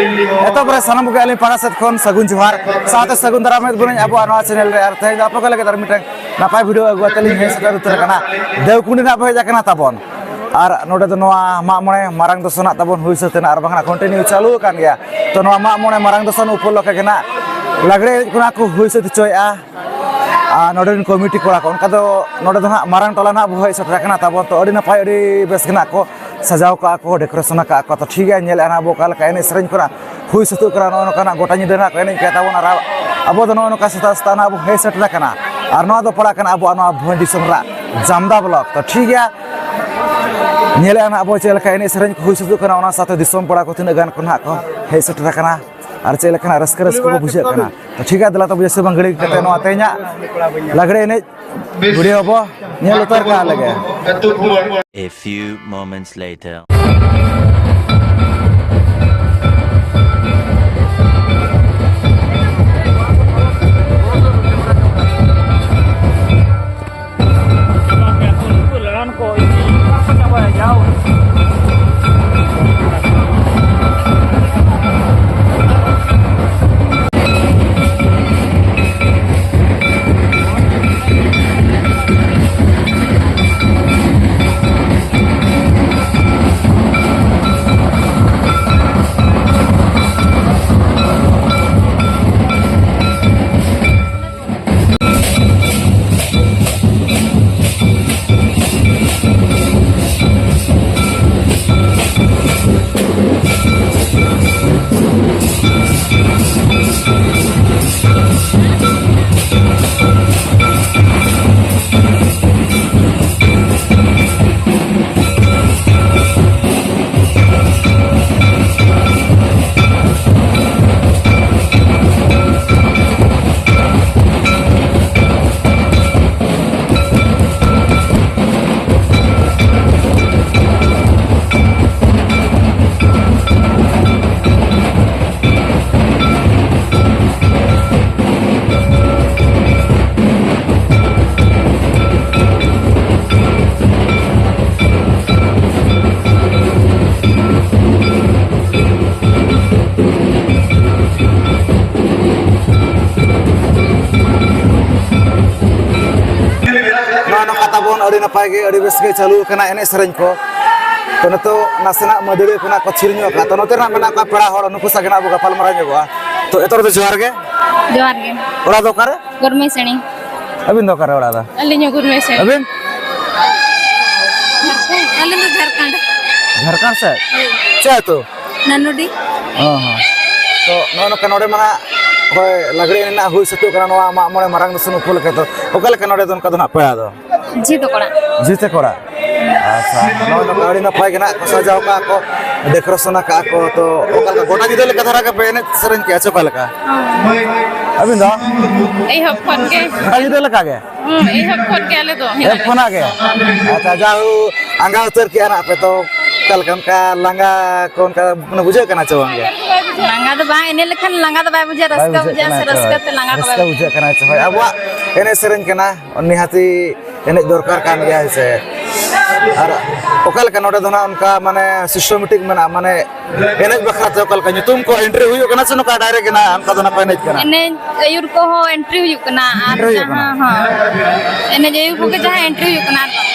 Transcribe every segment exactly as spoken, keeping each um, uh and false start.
ᱮᱛᱚᱦᱚᱵ ᱨᱮ ᱥᱟᱱᱟᱢ ᱠᱚᱜᱮ ᱟᱹᱞᱤᱧ ᱯᱟᱦᱴᱟ ᱥᱮᱫ ᱠᱷᱚᱱ ᱥᱟᱹᱜᱩᱱ ᱡᱚᱦᱟᱨ, ᱥᱟᱶᱛᱮ ᱥᱟᱹᱜᱩᱱ ᱫᱟᱨᱟᱢ ᱮᱫ ᱵᱚᱱᱟᱹᱧ ᱟᱵᱚᱣᱟᱜ ᱱᱚᱣᱟ ᱪᱮᱱᱮᱞ ᱨᱮ᱾ ᱟᱨ ᱛᱮᱦᱮᱧ ᱫᱚ ᱟᱯᱮ ᱠᱚ ᱞᱟᱹᱜᱤᱫ ᱟᱨ ᱢᱤᱫᱴᱟᱝ ᱱᱟᱯᱟᱭ ᱵᱷᱤᱰᱤᱭᱳ ᱟᱹᱜᱩ ᱠᱟᱛᱮ ᱞᱤᱧ ᱦᱮᱡ ᱥᱮᱴᱮᱨ ᱩᱛᱟᱹᱨ ᱟᱠᱟᱱᱟ᱾ ᱫᱮᱣᱠᱩᱱᱰᱤ ᱨᱮᱱᱟᱜ ᱵᱚ ᱦᱮᱡ ᱟᱠᱟᱱᱟ ᱛᱟᱵᱚᱱ, ᱟᱨ ᱱᱚᱰᱮ ᱫᱚ ᱱᱚᱣᱟ ᱢᱟᱜ ᱢᱚᱬᱮ ᱢᱟᱨᱟᱝ ᱫᱚᱥᱚᱱᱟᱜ ᱛᱟᱵᱚᱱ ᱦᱩᱭ ᱥᱟᱹᱛ ᱮᱱᱟ, ᱟᱨ ᱵᱟᱝᱠᱷᱟᱱ ᱠᱚᱱᱴᱤᱱᱤᱭᱩ ᱪᱟᱹᱞᱩ ᱟᱠᱟᱱ ᱜᱮᱭᱟ᱾ ᱛᱚ, ᱱᱚᱣᱟ ᱢᱟᱜ ᱢᱚᱬᱮ ᱢᱟᱨᱟᱝ ᱫᱚᱥᱚᱱ ᱩᱯᱚᱞᱚᱠᱠᱷᱮ ᱜᱮ ᱱᱟᱜ ᱞᱟᱜᱽᱲᱮ ᱮᱱᱮᱡ ᱠᱚ ᱱᱟᱜ ᱠᱚ ᱦᱩᱭ ᱥᱟᱹᱛ ᱦᱚᱪᱚᱭᱮᱫᱼᱟ᱾ ᱟᱨ ᱱᱚᱰᱮ ᱨᱮᱱ ᱠᱚᱢᱤᱴᱤ ᱠᱚᱲᱟ ᱠᱚ, ᱚᱱᱠᱟ ᱫᱚ ᱱᱚᱰᱮ ᱫᱚ ᱱᱟᱜ ᱢᱟᱨᱟᱝ ᱴᱚᱞᱟ ᱱᱟᱜ ᱵᱚ ᱦᱮᱡ ᱥᱮᱴᱮᱨ ᱟᱠᱟᱱᱟ ᱛᱟᱵᱚᱱ᱾ ᱛᱚ, ᱟᱹᱰᱤ ᱱᱟᱯᱟᱭ, ᱟᱹᱰᱤ ᱵᱮᱥ ᱜᱮ ᱱᱟᱜ ᱠᱚ ᱥᱟᱡᱟᱣ ᱠᱟᱜᱼᱟ ᱠᱚ, ᱰᱮᱠᱳᱨᱮᱥᱚᱱ ᱟᱠᱟᱫᱼᱟ ᱠᱚ᱾ ᱛᱚ, ᱴᱷᱤᱠ ᱜᱮᱭᱟ, ᱧᱮᱞᱮᱫᱼᱟ ᱱᱟᱜ ᱵᱚ ᱚᱠᱟ ᱞᱮᱠᱟ ᱮᱱᱮᱡ ᱥᱮᱨᱮᱧ ᱠᱚ ᱱᱟᱜ ᱦᱩᱭ ᱥᱟᱹᱛᱚᱜ ᱠᱟᱱᱟ᱾ ᱱᱚᱜᱼᱚ ᱱᱚᱝᱠᱟ ᱱᱟᱜ ᱜᱚᱴᱟ ᱧᱤᱫᱟᱹ ᱱᱟᱜ ᱠᱚ ᱮᱱᱮᱡ ᱠᱟᱜ ᱛᱟᱵᱚᱱ, ᱟᱨ ᱟᱵᱚ ᱫᱚ ᱱᱚᱜᱼᱚ ᱱᱚᱝᱠᱟ ᱥᱮᱛᱟᱜ ᱥᱮᱛᱟᱜ ᱱᱟᱜ ᱵᱚ ᱦᱮᱡ ᱥᱮᱴᱮᱨ ᱟᱠᱟᱱᱟ᱾ ᱟᱨ ᱱᱚᱣᱟ ᱫᱚ ᱯᱟᱲᱟᱜ ᱠᱟᱱᱟ ᱟᱵᱚᱣᱟᱜ ᱱᱚᱣᱟ ᱵᱷᱚᱸᱡᱽ ᱫᱤᱥᱚᱢ ᱨᱮᱱᱟᱜ ᱡᱟᱢᱫᱟ ᱵᱞᱚᱠ᱾ ᱛᱚ, ᱴᱷᱤᱠ ᱜᱮᱭᱟ, ᱧᱮᱞᱮᱫᱼᱟ ᱱᱟᱜ ᱵᱚ ᱪᱮᱫ ᱞᱮᱠᱟ ᱮᱱᱮᱡ ᱥᱮᱨᱮᱧ ᱠᱚ ᱦᱩᱭ ᱥᱟᱹᱛᱚᱜ ᱠᱟᱱᱟ, ᱚᱱᱟ ᱥᱟᱶᱛᱮ ᱫᱤᱥᱚᱢ ᱯᱮᱲᱟ ᱠᱚ ᱛᱤᱱᱟᱹᱜ ᱜᱟᱱ ᱠᱚ ᱱᱟᱜ ᱠᱚ ᱦᱮᱡ ᱥᱮᱴᱮᱨ ᱟᱠᱟᱱᱟ᱾ ᱟᱨ ᱪᱮᱫ ᱞᱮᱠᱟᱱᱟᱜ ᱨᱟᱹᱥᱠᱟᱹ, ᱨᱟᱹᱥᱠᱟᱹ ᱠᱚ ᱵᱩᱡᱷᱟᱹᱜ ᱠᱟᱱᱟ᱾ ᱛᱚ, ᱴᱷᱤᱠ ᱜᱮᱭᱟ, ᱫᱮᱞᱟ ᱛᱚᱵᱮ ᱡᱟᱹᱥᱛᱤ ᱵᱟᱝ ᱜᱷᱟᱹᱲᱤ ᱠᱟᱛᱮ ᱱᱚᱣᱟ ᱛᱮᱦᱮᱧᱟᱜ ᱞᱟᱜᱽᱲᱮ ᱮᱱᱮᱡ ᱵᱷᱤᱰᱤᱭᱳ ᱵᱚ ᱧᱮᱞ ᱩᱛᱟᱹᱨ ᱠᱟᱜ ᱞᱮᱜᱮ᱾ A few moments later. ᱜᱮ ᱟᱹᱰᱤ ᱵᱮᱥ ᱜᱮ ᱪᱟᱹᱞᱩ ᱟᱠᱟᱱᱟ ᱮᱱᱮᱡ ᱥᱮᱨᱮᱧ ᱠᱚ᱾ ᱛᱚ, ᱱᱤᱛᱚᱜ ᱱᱟᱥᱮᱱᱟᱜ ᱢᱟᱹᱫᱟᱹᱲᱤᱭᱟᱹ ᱠᱷᱚᱱᱟᱜ ᱠᱚ ᱛᱷᱤᱨ ᱧᱚᱜ ᱟᱠᱟᱱᱟ᱾ ᱛᱚ, ᱱᱚᱛᱮ ᱨᱮᱱᱟᱜ ᱢᱮᱱᱟᱜ ᱠᱚᱣᱟ ᱯᱮᱲᱟ ᱦᱚᱲ, ᱱᱩᱠᱩ ᱥᱟᱶ ᱜᱮ ᱱᱟᱜ ᱵᱚ ᱜᱟᱯᱟᱞ ᱢᱟᱨᱟᱣ ᱧᱚᱜᱚᱜᱼᱟ᱾ ᱛᱚ, ᱮᱛᱚᱦᱚᱵ ᱫᱚ ᱡᱚᱦᱟᱨ ᱜᱮ᱾ ᱡᱚᱦᱟᱨ ᱜᱮ᱾ ᱚᱲᱟᱜ ᱫᱚ ᱚᱠᱟᱨᱮ? ᱜᱚᱨᱢᱮᱥᱟᱹᱲᱤ᱾ ᱟᱹᱵᱤᱱ ᱫᱚ ᱚᱠᱟᱨᱮ ᱚᱲᱟᱜ ᱫᱚ? ᱟᱹᱞᱤᱧ ᱦᱚᱸ ᱜᱚᱨᱢᱮᱥᱟᱹᱲᱤ᱾ ᱟᱹᱵᱤᱱ? ᱟᱹᱞᱤᱧ ᱫᱚ ᱡᱷᱟᱲᱠᱷᱚᱸᱰ᱾ ᱡᱷᱟᱲᱠᱷᱚᱸᱰ ᱥᱮᱫ? ᱦᱳᱭ᱾ ᱪᱮᱫ ᱟᱹᱛᱩ? ᱱᱟᱱᱩᱰᱤ᱾ ᱚ ᱦᱚᱸ᱾ ᱛᱚ, ᱱᱚᱜᱼᱚ ᱱᱚᱝᱠᱟ ᱱᱚᱰᱮ ᱢᱟ ᱱᱟᱜ ᱦᱳᱭ, ᱞᱟᱜᱽᱲᱮ ᱮᱱᱮᱡ ᱦᱩᱭ ᱥᱟᱹᱛᱚᱜ ᱠᱟᱱᱟ ᱱᱚᱣᱟ ᱢᱟᱜ ᱢᱚᱬᱮ ᱢᱟᱨᱟᱝ ᱫᱤᱥᱚᱢ ᱩᱯᱚᱞᱚᱠᱠᱷᱮ᱾ ᱛᱚ, ᱚᱠᱟ ᱞᱮᱠᱟ ᱱᱚᱰᱮ ᱫᱚ ᱚᱱᱠᱟ ᱫᱚ ᱱᱟᱜ ᱯᱮᱲᱟ ᱫᱚ? ᱡᱷᱤ ᱛᱟᱠᱚ ᱚᱲᱟᱜ᱾ ᱡᱷᱤ ᱛᱟᱠᱚ ᱚᱲᱟᱜ? ᱟᱪᱪᱷᱟ, ᱱᱚᱜᱼᱚᱭ ᱱᱚᱝᱠᱟ ᱟᱹᱰᱤ ᱱᱟᱯᱟᱭ ᱜᱮ ᱱᱟᱜ ᱠᱚ ᱥᱟᱡᱟᱣ ᱠᱟᱜᱼᱟ ᱠᱚ, decoration ᱟᱠᱟᱜᱼᱟ ᱠᱚ᱾ ᱛᱚ, ᱚᱠᱟ ᱞᱮᱠᱟ ᱜᱚᱴᱟ ᱧᱤᱫᱟᱹ ᱞᱮᱠᱟ ᱫᱷᱟᱨᱟ ᱜᱮᱯᱮ ᱮᱱᱮᱡ ᱥᱮᱨᱮᱧ ᱠᱮᱜᱼᱟ ᱥᱮ ᱚᱠᱟ ᱞᱮᱠᱟ? ᱦᱚᱸ᱾ ᱟᱹᱵᱤᱱ ᱫᱚ? ᱮᱦᱚᱵ ᱠᱷᱚᱱ ᱜᱮ᱾ ᱜᱚᱴᱟ ᱧᱤᱫᱟᱹ ᱞᱮᱠᱟ ᱜᱮ? ᱦᱩᱸ, ᱮᱦᱚᱵ ᱠᱷᱚᱱ ᱜᱮ ᱟᱞᱮ ᱫᱚ ᱮᱦᱚᱵ ᱦᱮᱱᱟᱜ ᱞᱮᱭᱟ᱾ ᱠᱷᱚᱱᱟᱜ ᱜᱮ? ᱟᱪᱪᱷᱟ, ᱡᱟᱦᱳ, ᱟᱸᱜᱟ ᱩᱛᱟᱹᱨ ᱠᱮᱜᱼᱟ ᱱᱟᱜ ᱯᱮ ᱛᱚ, ᱚᱠᱟ ᱞᱮᱠᱟ ᱚᱱᱠᱟ ᱞᱟᱸᱜᱟ ᱠᱚ ᱚᱱᱠᱟ ᱢᱟᱱᱮ ᱵᱩᱡᱷᱟᱹᱜ ᱠᱟᱱᱟ ᱪᱮ ᱵᱟᱝ ᱜᱮ? ᱞᱟᱸᱜᱟ ᱫᱚ ᱵᱟᱝ, ᱮᱱᱮᱡ ᱞᱮᱠᱷᱟᱱ ᱞᱟᱸᱜᱟ ᱫᱚ ᱵᱟᱭ ᱵᱩᱡᱷᱟᱹᱜᱼᱟ, ᱵᱟᱭ ᱨᱟᱹᱥᱠᱟᱹ ᱵᱩᱡᱷᱟᱹᱜ ᱵᱩᱡᱷᱟᱹᱜᱼᱟ, ᱠᱟᱱᱟ ᱥᱮ ᱪᱮ ᱨᱟᱹᱥᱠᱟᱹ ᱵᱟᱝ? ᱛᱮ ᱞᱟᱸᱜᱟ ᱫᱚ ᱵᱟᱭ ᱨᱟᱹᱥᱠᱟᱹ ᱵᱩᱡᱷᱟᱹᱜᱼᱟ᱾ ᱵᱩᱡᱷᱟᱹᱜ ᱠᱟᱱᱟ ᱪᱮ? ᱦᱳᱭ, ᱟᱵᱚᱣᱟᱜ ᱮᱱᱮᱡ ᱥᱮᱨᱮᱧ ᱠᱟᱱᱟ, ᱱᱤᱦᱟᱹᱛᱤ ᱮᱱᱮᱡ ᱫᱚᱨᱠᱟᱨ ᱠᱟᱱ ᱜᱮᱭᱟ, ᱦᱮᱸ ᱥᱮ? ᱟᱨ ᱚᱠᱟ ᱞᱮᱠᱟ ᱱᱚᱰᱮ ᱫᱚ ᱱᱟᱜ ᱚᱱᱠᱟ ᱢᱟᱱᱮ systematic ᱢᱮᱱᱟᱜᱼᱟ, ᱢᱟᱱᱮ ᱮᱱᱮᱡ ᱵᱟᱠᱷᱨᱟ ᱛᱮ ᱚᱠᱟ ᱞᱮᱠᱟ ᱧᱩᱛᱩᱢ ᱠᱚ entry ᱦᱩᱭᱩᱜ ᱠᱟᱱᱟ ᱥᱮ ᱱᱚᱝᱠᱟ direct ᱜᱮ ᱱᱟᱜ ᱚᱱᱠᱟ ᱫᱚ ᱱᱟᱜ ᱠᱚ ᱮᱱᱮᱡ ᱠᱟᱱᱟ? ᱮᱱᱮᱡ ᱟᱹᱭᱩᱨ ᱠᱚᱦᱚᱸ entry ᱦᱩᱭᱩᱜ ᱠᱟᱱᱟ ᱟᱨ entry ᱦᱩᱭᱩᱜ ᱠᱟᱱᱟ? ᱡᱟᱦᱟᱸ, ᱦᱚᱸ, ᱮᱱᱮᱡ ᱟᱹᱭᱩᱨ ᱠᱚᱜᱮ ᱡᱟᱦᱟᱸ entry ᱦᱩᱭᱩᱜ ᱠᱟᱱᱟ ᱟᱨ ᱵᱟᱝ᱾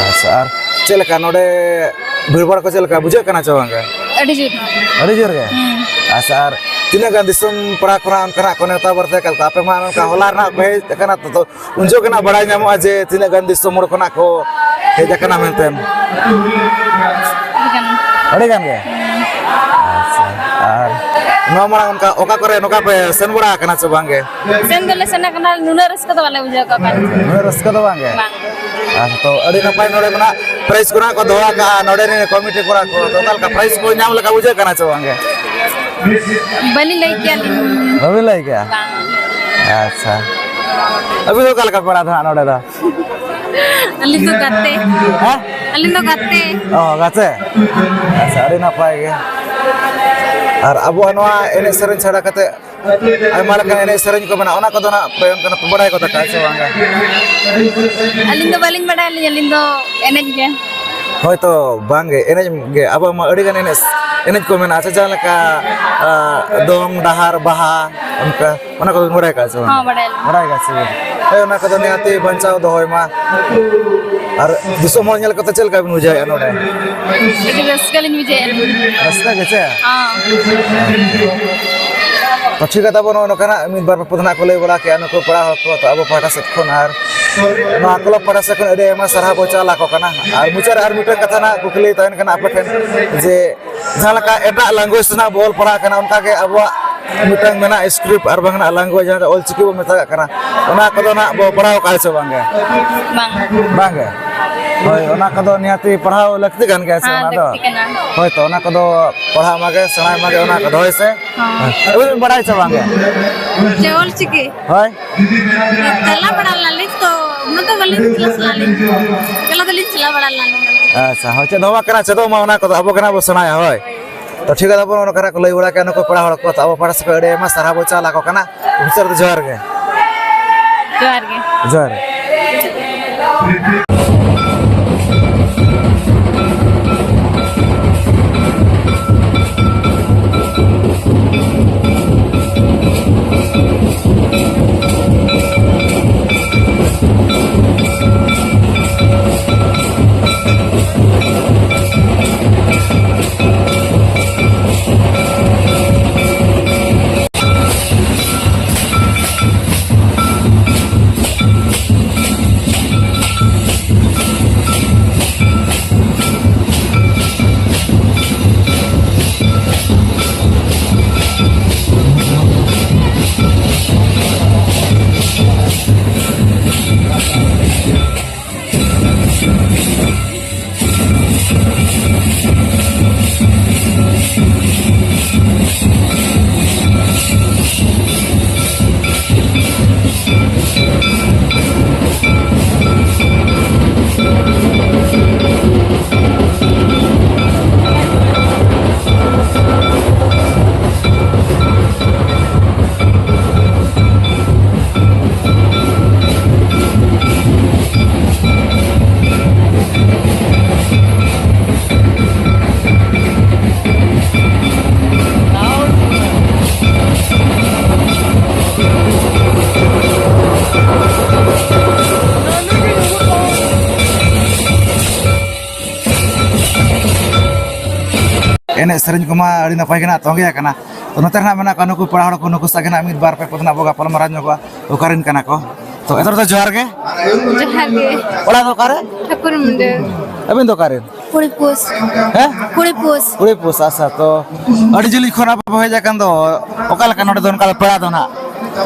ᱟᱪᱪᱷᱟ, ᱟᱨ ᱪᱮᱫ ᱞᱮᱠᱟ ᱱᱚᱰᱮ ᱵᱷᱤᱲ ᱵᱷᱟᱲ ᱠᱚ ᱪᱮᱫ ᱞᱮᱠᱟ ᱵᱩᱡᱷᱟᱹᱜ ᱠᱟᱱᱟ ᱪᱮ ᱵᱟᱝ ᱜᱮ? ᱟᱹᱰᱤ ᱡᱳᱨ᱾ ᱟᱹᱰᱤ ᱡᱳᱨ ᱜᱮ? ᱦᱩᱸ᱾ ᱟᱪᱪᱷᱟ, ᱟᱨ ᱛᱤᱱᱟᱹᱜ ᱜᱟᱱ ᱫᱤᱥᱚᱢ ᱯᱟᱲᱟ ᱠᱷᱚᱱᱟᱜ ᱚᱱᱠᱟᱱᱟᱜ ᱠᱚ ᱱᱮᱣᱛᱟ ᱵᱟᱨᱛᱮ ᱟᱠᱟᱫ ᱠᱚᱣᱟ? ᱟᱯᱮ ᱢᱟ ᱱᱚᱝᱠᱟ ᱦᱚᱞᱟ ᱨᱮᱱᱟᱜ ᱯᱮ ᱦᱮᱡ ᱟᱠᱟᱱᱟ, ᱛᱚ, ᱛᱚ ᱩᱱ ᱡᱚᱦᱚᱜ ᱜᱮ ᱱᱟᱜ ᱵᱟᱲᱟᱭ ᱧᱟᱢᱚᱜᱼᱟ ᱡᱮ ᱛᱤᱱᱟᱹᱜ ᱜᱟᱱ ᱫᱤᱥᱚᱢ ᱦᱚᱲ ᱠᱷᱚᱱᱟᱜ ᱠᱚ ᱦᱮᱡ ᱟᱠᱟᱱᱟ ᱢᱮᱱᱛᱮ᱾ ᱟᱹᱰᱤ ᱜᱟᱱ᱾ ᱟᱹᱰᱤ ᱜᱟᱱ ᱜᱮ? ᱟᱪᱪᱷᱟ᱾ ᱟᱨ ᱱᱚᱣᱟ ᱢᱟᱲᱟᱝ ᱚᱱᱠᱟ ᱚᱠᱟ ᱠᱚᱨᱮ ᱱᱚᱝᱠᱟ ᱯᱮ ᱥᱮᱱ ᱵᱟᱲᱟ ᱟᱠᱟᱱᱟ ᱥᱮ ᱵᱟᱝ ᱜᱮ? ᱥᱮᱱ ᱫᱚᱞᱮ ᱥᱮᱱ ᱟᱠᱟᱱᱟ, ᱱᱩᱱᱟᱹᱜ ᱨᱟᱹᱥᱠᱟᱹ ᱫᱚ ᱵᱟᱞᱮ ᱵᱩᱡᱷᱟᱹᱣ ᱠᱟᱜᱼᱟ ᱚᱠᱟ ᱨᱮ᱾ ᱱᱩᱱᱟᱹᱜ ᱨᱟᱹᱥᱠᱟᱹ ᱫᱚ ᱵᱟᱝ ᱜᱮ? ᱵᱟᱝ᱾ ᱟᱨ ᱛᱚ ᱟᱹᱰᱤ ᱱᱟᱯᱟᱭ ᱱᱚᱰᱮ ᱢᱮᱱᱟᱜ prize ᱠᱚ ᱱᱟᱜ ᱠᱚ ᱫᱚᱦᱚ ᱟᱠᱟᱜᱼᱟ ᱱᱚᱰᱮ ᱨᱮᱱ committee ᱠᱚᱲᱟ ᱠᱚ᱾ ᱛᱚ ᱚᱠᱟ ᱞᱮᱠᱟ prize ᱠᱚ ᱧᱟᱢ ᱞᱮᱠᱟ ᱵᱩᱡᱷᱟᱹᱜ ᱠᱟᱱᱟ ᱪᱮ ᱵᱟᱝ ᱜᱮ? ᱵᱟᱹᱞᱤᱧ ᱞᱟᱹᱭ ᱠᱮᱭᱟ ᱞᱤᱧ᱾ ᱵᱟᱹᱵᱤᱱ ᱞᱟᱹᱭ ᱠᱮᱭᱟ? ᱵᱟᱝ᱾ ᱟᱪᱪᱷᱟ᱾ ᱟᱹᱵᱤᱱ ᱫᱚ ᱚᱠᱟ ᱞᱮᱠᱟ ᱯᱮᱲᱟ ᱫᱚ ᱦᱟᱸᱜ ᱱᱚᱰᱮ ᱫᱚ? ᱟᱹᱞᱤᱧ ᱫᱚ ᱜᱟᱛᱮ᱾ ᱦᱮᱸ? ᱟᱹᱞᱤᱧ ᱫᱚ ᱜᱟᱛᱮ᱾ ᱚ, ᱜᱟᱛᱮ? ᱟᱪᱪᱷᱟ, ᱟᱹᱰᱤ ᱱᱟᱯᱟᱭ ᱜᱮ᱾ ᱟᱨ ᱟᱵᱚᱣᱟᱜ ᱱᱚᱣᱟ ᱮᱱᱮᱡ ᱥᱮᱨᱮᱧ ᱪᱷᱟᱲᱟ ᱠᱟᱛᱮ ᱟᱭᱢᱟ ᱞᱮᱠᱟᱱ ᱮᱱᱮᱡ ᱥᱮᱨᱮᱧ ᱠᱚ ᱢᱮᱱᱟᱜᱼᱟ, ᱚᱱᱟ ᱠᱚᱫᱚ ᱱᱟᱜ ᱯᱮ ᱚᱱᱠᱟᱱᱟᱜ ᱯᱮ ᱵᱟᱲᱟᱭ ᱜᱚᱫ ᱟᱠᱟᱫᱼᱟ ᱥᱮ ᱵᱟᱝᱟ? ᱟᱹᱞᱤᱧ ᱫᱚ ᱵᱟᱹᱞᱤᱧ ᱵᱟᱲᱟᱭᱟᱞᱤᱧ, ᱟᱹᱞᱤᱧ ᱫᱚ ᱮᱱᱮᱡ ᱜᱮ᱾ ᱦᱳᱭ ᱛᱚ, ᱵᱟᱝ ᱜᱮ, ᱮᱱᱮᱡ ᱜᱮ᱾ ᱟᱵᱚᱣᱟᱜ ᱢᱟ ᱟᱹᱰᱤ ᱜᱟᱱ ᱮᱱᱮᱡ, ᱮᱱᱮᱡ ᱠᱚ ᱢᱮᱱᱟᱜᱼᱟ ᱥᱮ, ᱡᱟᱦᱟᱸ ᱞᱮᱠᱟ, ᱟ, ᱫᱚᱝ, ᱰᱟᱦᱟᱨ, ᱵᱟᱦᱟ, ᱚᱱᱠᱟ, ᱚᱱᱟ ᱠᱚᱫᱚ ᱵᱟᱲᱟᱭ ᱟᱠᱟᱫᱼᱟ ᱥᱮ ᱵᱟᱝ? ᱦᱚᱸ, ᱵᱟᱲᱟᱭᱟᱞᱤᱧ᱾ ᱵᱟᱲᱟᱭ ᱟᱠᱟᱫᱼᱟ ᱥᱮ ᱵᱟᱝ? ᱦᱳᱭ, ᱚᱱᱟ ᱠᱚᱫᱚ ᱱᱤᱦᱟᱹᱛᱤ ᱵᱟᱧᱪᱟᱣ ᱫᱚᱦᱚᱭ ᱢᱟ᱾ ᱟᱨ ᱫᱤᱥᱚᱢ ᱦᱚᱲ ᱧᱮᱞ ᱠᱟᱛᱮ ᱪᱮᱫ ᱞᱮᱠᱟ ᱵᱤᱱ ᱵᱩᱡᱷᱟᱹᱣᱮᱫᱼᱟ ᱱᱚᱰᱮ? ᱟᱹᱰᱤ ᱨᱟᱹᱥᱠᱟᱹ ᱞᱤᱧ ᱵᱩᱡᱷᱟᱹᱣᱮᱫᱼᱟ᱾ ᱨᱟᱹᱥᱠᱟᱹ ᱜᱮ ᱪᱮ? ᱦᱚᱸ᱾ ᱛᱚ ᱴᱷᱤᱠ ᱜᱮᱭᱟ, ᱛᱟᱵᱚ ᱱᱚᱜᱼᱚ ᱱᱚᱝᱠᱟᱱᱟᱜ ᱢᱤᱫ ᱵᱟᱨ ᱵᱟᱯᱞᱟ ᱱᱟᱜ ᱠᱚ ᱞᱟᱹᱭ ᱵᱟᱲᱟ ᱠᱮᱜᱼᱟ ᱱᱩᱠᱩ ᱯᱮᱲᱟ ᱦᱚᱲ ᱠᱚ, ᱛᱚ ᱟᱵᱚ ᱯᱟᱦᱴᱟ ᱥᱮᱫ ᱠᱷᱚᱱ ᱟᱨ ᱱᱚᱣᱟ ᱠᱞᱟᱵᱽ ᱯᱟᱦᱴᱟ ᱥᱮᱫ ᱠᱷᱚᱱ ᱟᱹᱰᱤ ᱟᱭᱢᱟ ᱥᱟᱨᱦᱟᱣ ᱵᱚ ᱪᱟᱞ ᱟᱠᱚ ᱠᱟᱱᱟ᱾ ᱟᱨ ᱢᱩᱪᱟᱹᱫ ᱨᱮ ᱟᱨ ᱢᱤᱫᱴᱟᱝ ᱠᱟᱛᱷᱟ ᱱᱟᱜ ᱠᱩᱠᱞᱤ ᱛᱟᱦᱮᱱ ᱠᱟᱱᱟ ᱟᱯᱮ ᱴᱷᱮᱱ, ᱡᱮ ᱡᱟᱦᱟᱸ ᱞᱮᱠᱟ ᱮᱴᱟᱜ language ᱛᱮ ᱱᱟᱜ ᱵᱚ ᱚᱞ ᱯᱟᱲᱦᱟᱜ ᱠᱟᱱᱟ, ᱚᱱᱠᱟ ᱜᱮ ᱟᱵᱚᱣᱟᱜ ᱢᱤᱫᱴᱟᱝ ᱢᱮᱱᱟᱜᱼᱟ script ᱟᱨ ᱵᱟᱝ ᱱᱟᱜ language, ᱡᱟᱦᱟᱸ ᱫᱚ ᱚᱞ ᱪᱤᱠᱤ ᱵᱚ ᱢᱮᱛᱟᱜ ᱠᱟᱱᱟ, ᱚᱱᱟ ᱠᱚᱫᱚ ᱱᱟᱜ ᱵᱚ ᱯᱟᱲᱦᱟᱣ ᱠᱟᱜᱼᱟ ᱥᱮ ᱵᱟᱝ ᱜᱮ? ᱵᱟᱝ᱾ ᱵᱟᱝ ᱜᱮ? ᱦᱳᱭ, ᱚᱱᱟ ᱠᱚᱫᱚ ᱱᱤᱦᱟᱹᱛᱤ ᱯᱟᱲᱦᱟᱣ ᱞᱟᱹᱠᱛᱤ ᱠᱟᱱ ᱜᱮᱭᱟ ᱥᱮ? ᱦᱮᱸ, ᱚᱱᱟ ᱫᱚ ᱞᱟᱹᱠᱛᱤ ᱠᱟᱱᱟ᱾ ᱦᱳᱭ, ᱛᱚ ᱚᱱᱟ ᱠᱚᱫᱚ ᱯᱟᱲᱦᱟᱜ ᱢᱟᱜᱮ, ᱥᱮᱬᱟᱭ ᱢᱟᱜᱮ ᱚᱱᱟ ᱠᱚᱫᱚ, ᱦᱳᱭ ᱥᱮ? ᱦᱮᱸ᱾ ᱟᱹᱵᱤᱱ ᱵᱤᱱ ᱵᱟᱲᱟᱭ ᱥᱮ ᱵᱟᱝ ᱜᱮ? ᱪᱮ ᱚᱞ ᱪᱤᱠᱤ? ᱦᱳᱭ᱾ ᱪᱟᱞᱟᱣ ᱵᱟᱲᱟ ᱞᱮᱱᱟᱞᱤᱧ ᱛᱚ, ᱩᱱᱟᱹᱜ ᱫᱚ ᱵᱟᱹᱞᱤᱧ ᱪᱟᱞᱟᱣ ᱞᱮᱱᱟ᱾ ᱪᱟᱞᱟᱣ ᱫᱚᱞᱤᱧ ᱪᱟᱞᱟᱣ ᱵᱟᱲᱟ ᱞᱮᱱᱟ᱾ ᱟᱪᱪᱷᱟ, ᱦᱳᱭ, ᱪᱮᱫ ᱦᱚᱸ ᱵᱟᱝ ᱠᱟᱱᱟ, ᱪᱮᱫᱚᱜ ᱢᱟ ᱚᱱᱟ ᱠᱚᱫᱚ, ᱟᱵᱚ ᱜᱮ ᱱᱟᱜ ᱵᱚ ᱥᱮᱬᱟᱭᱟ, ᱦᱳᱭ᱾ ᱛᱚ ᱴᱷᱤᱠ ᱜᱮᱭᱟ, ᱛᱟᱵᱚᱱ ᱚᱱᱟ ᱠᱟᱱᱟ ᱠᱚ ᱞᱟᱹᱭ ᱵᱟᱲᱟ ᱠᱮᱫᱟ ᱱᱩᱠᱩ ᱯᱮᱲᱟ ᱦᱚᱲ ᱠᱚ, ᱛᱚ ᱟᱵᱚ ᱯᱟᱦᱴᱟ ᱥᱮᱫ ᱠᱷᱚᱱ ᱟᱹᱰᱤ ᱟᱭᱢᱟ ᱥᱟᱨᱦᱟᱣ ᱵᱚ ᱪᱟᱞ ᱟᱠᱚ ᱠᱟᱱᱟ᱾ ᱢᱩᱪᱟᱹᱫ ᱨᱮᱫᱚ ᱡᱚᱦᱟᱨ ᱜᱮ᱾ ᱡᱚᱦᱟᱨ ᱜᱮ᱾ ᱡᱚᱦᱟᱨ᱾ ᱮᱱᱮᱡ ᱥᱮᱨᱮᱧ ᱠᱚᱢᱟ ᱟᱹᱰᱤ ᱱᱟᱯᱟᱭ ᱜᱮ ᱱᱟᱜ ᱛᱚᱸᱜᱮ ᱟᱠᱟᱱᱟ᱾ ᱛᱚ, ᱱᱚᱛᱮ ᱨᱮ ᱱᱟᱜ ᱢᱮᱱᱟᱜ ᱠᱚᱣᱟ ᱱᱩᱠᱩ ᱯᱮᱲᱟ ᱦᱚᱲ ᱠᱚ, ᱱᱩᱠᱩ ᱥᱟᱶ ᱜᱮ ᱱᱟᱜ ᱢᱤᱫ ᱵᱟᱨ ᱯᱮ ᱠᱚ ᱱᱟᱜ ᱵᱚ ᱜᱟᱯᱟᱞ ᱢᱟᱨᱟᱣ ᱧᱚᱜᱚᱜᱼᱟ᱾ ᱚᱠᱟᱨᱮᱱ ᱠᱟᱱᱟ ᱠᱚ? ᱛᱚ, ᱮᱛᱚ ᱫᱚ ᱡᱚᱦᱟᱨ ᱜᱮ᱾ ᱡᱚᱦᱟᱨ ᱜᱮ᱾ ᱚᱲᱟᱜ ᱫᱚ ᱚᱠᱟᱨᱮ? ᱴᱷᱟᱹᱠᱩᱨ ᱢᱩᱸᱰᱟᱹ᱾ ᱟᱹᱵᱤᱱ ᱫᱚ ᱚᱠᱟᱨᱮᱱ? ᱠᱩᱲᱤ ᱯᱩᱥ᱾ ᱦᱮᱸ? ᱠᱩᱲᱤ ᱯᱩᱥ᱾ ᱠᱩᱲᱤ ᱯᱩᱥ, ᱟᱪᱪᱷᱟ᱾ ᱛᱚ, ᱟᱹᱰᱤ ᱡᱤᱞᱤᱧ ᱠᱷᱚᱱ ᱟᱯᱮ ᱯᱮ ᱦᱮᱡ ᱟᱠᱟᱱ ᱫᱚ, ᱚᱠᱟ ᱞᱮᱠᱟ ᱱᱚᱰᱮ ᱫᱚ ᱚᱱᱠᱟ ᱫᱚ ᱯᱮᱲᱟ ᱫᱚ ᱱᱟᱜ?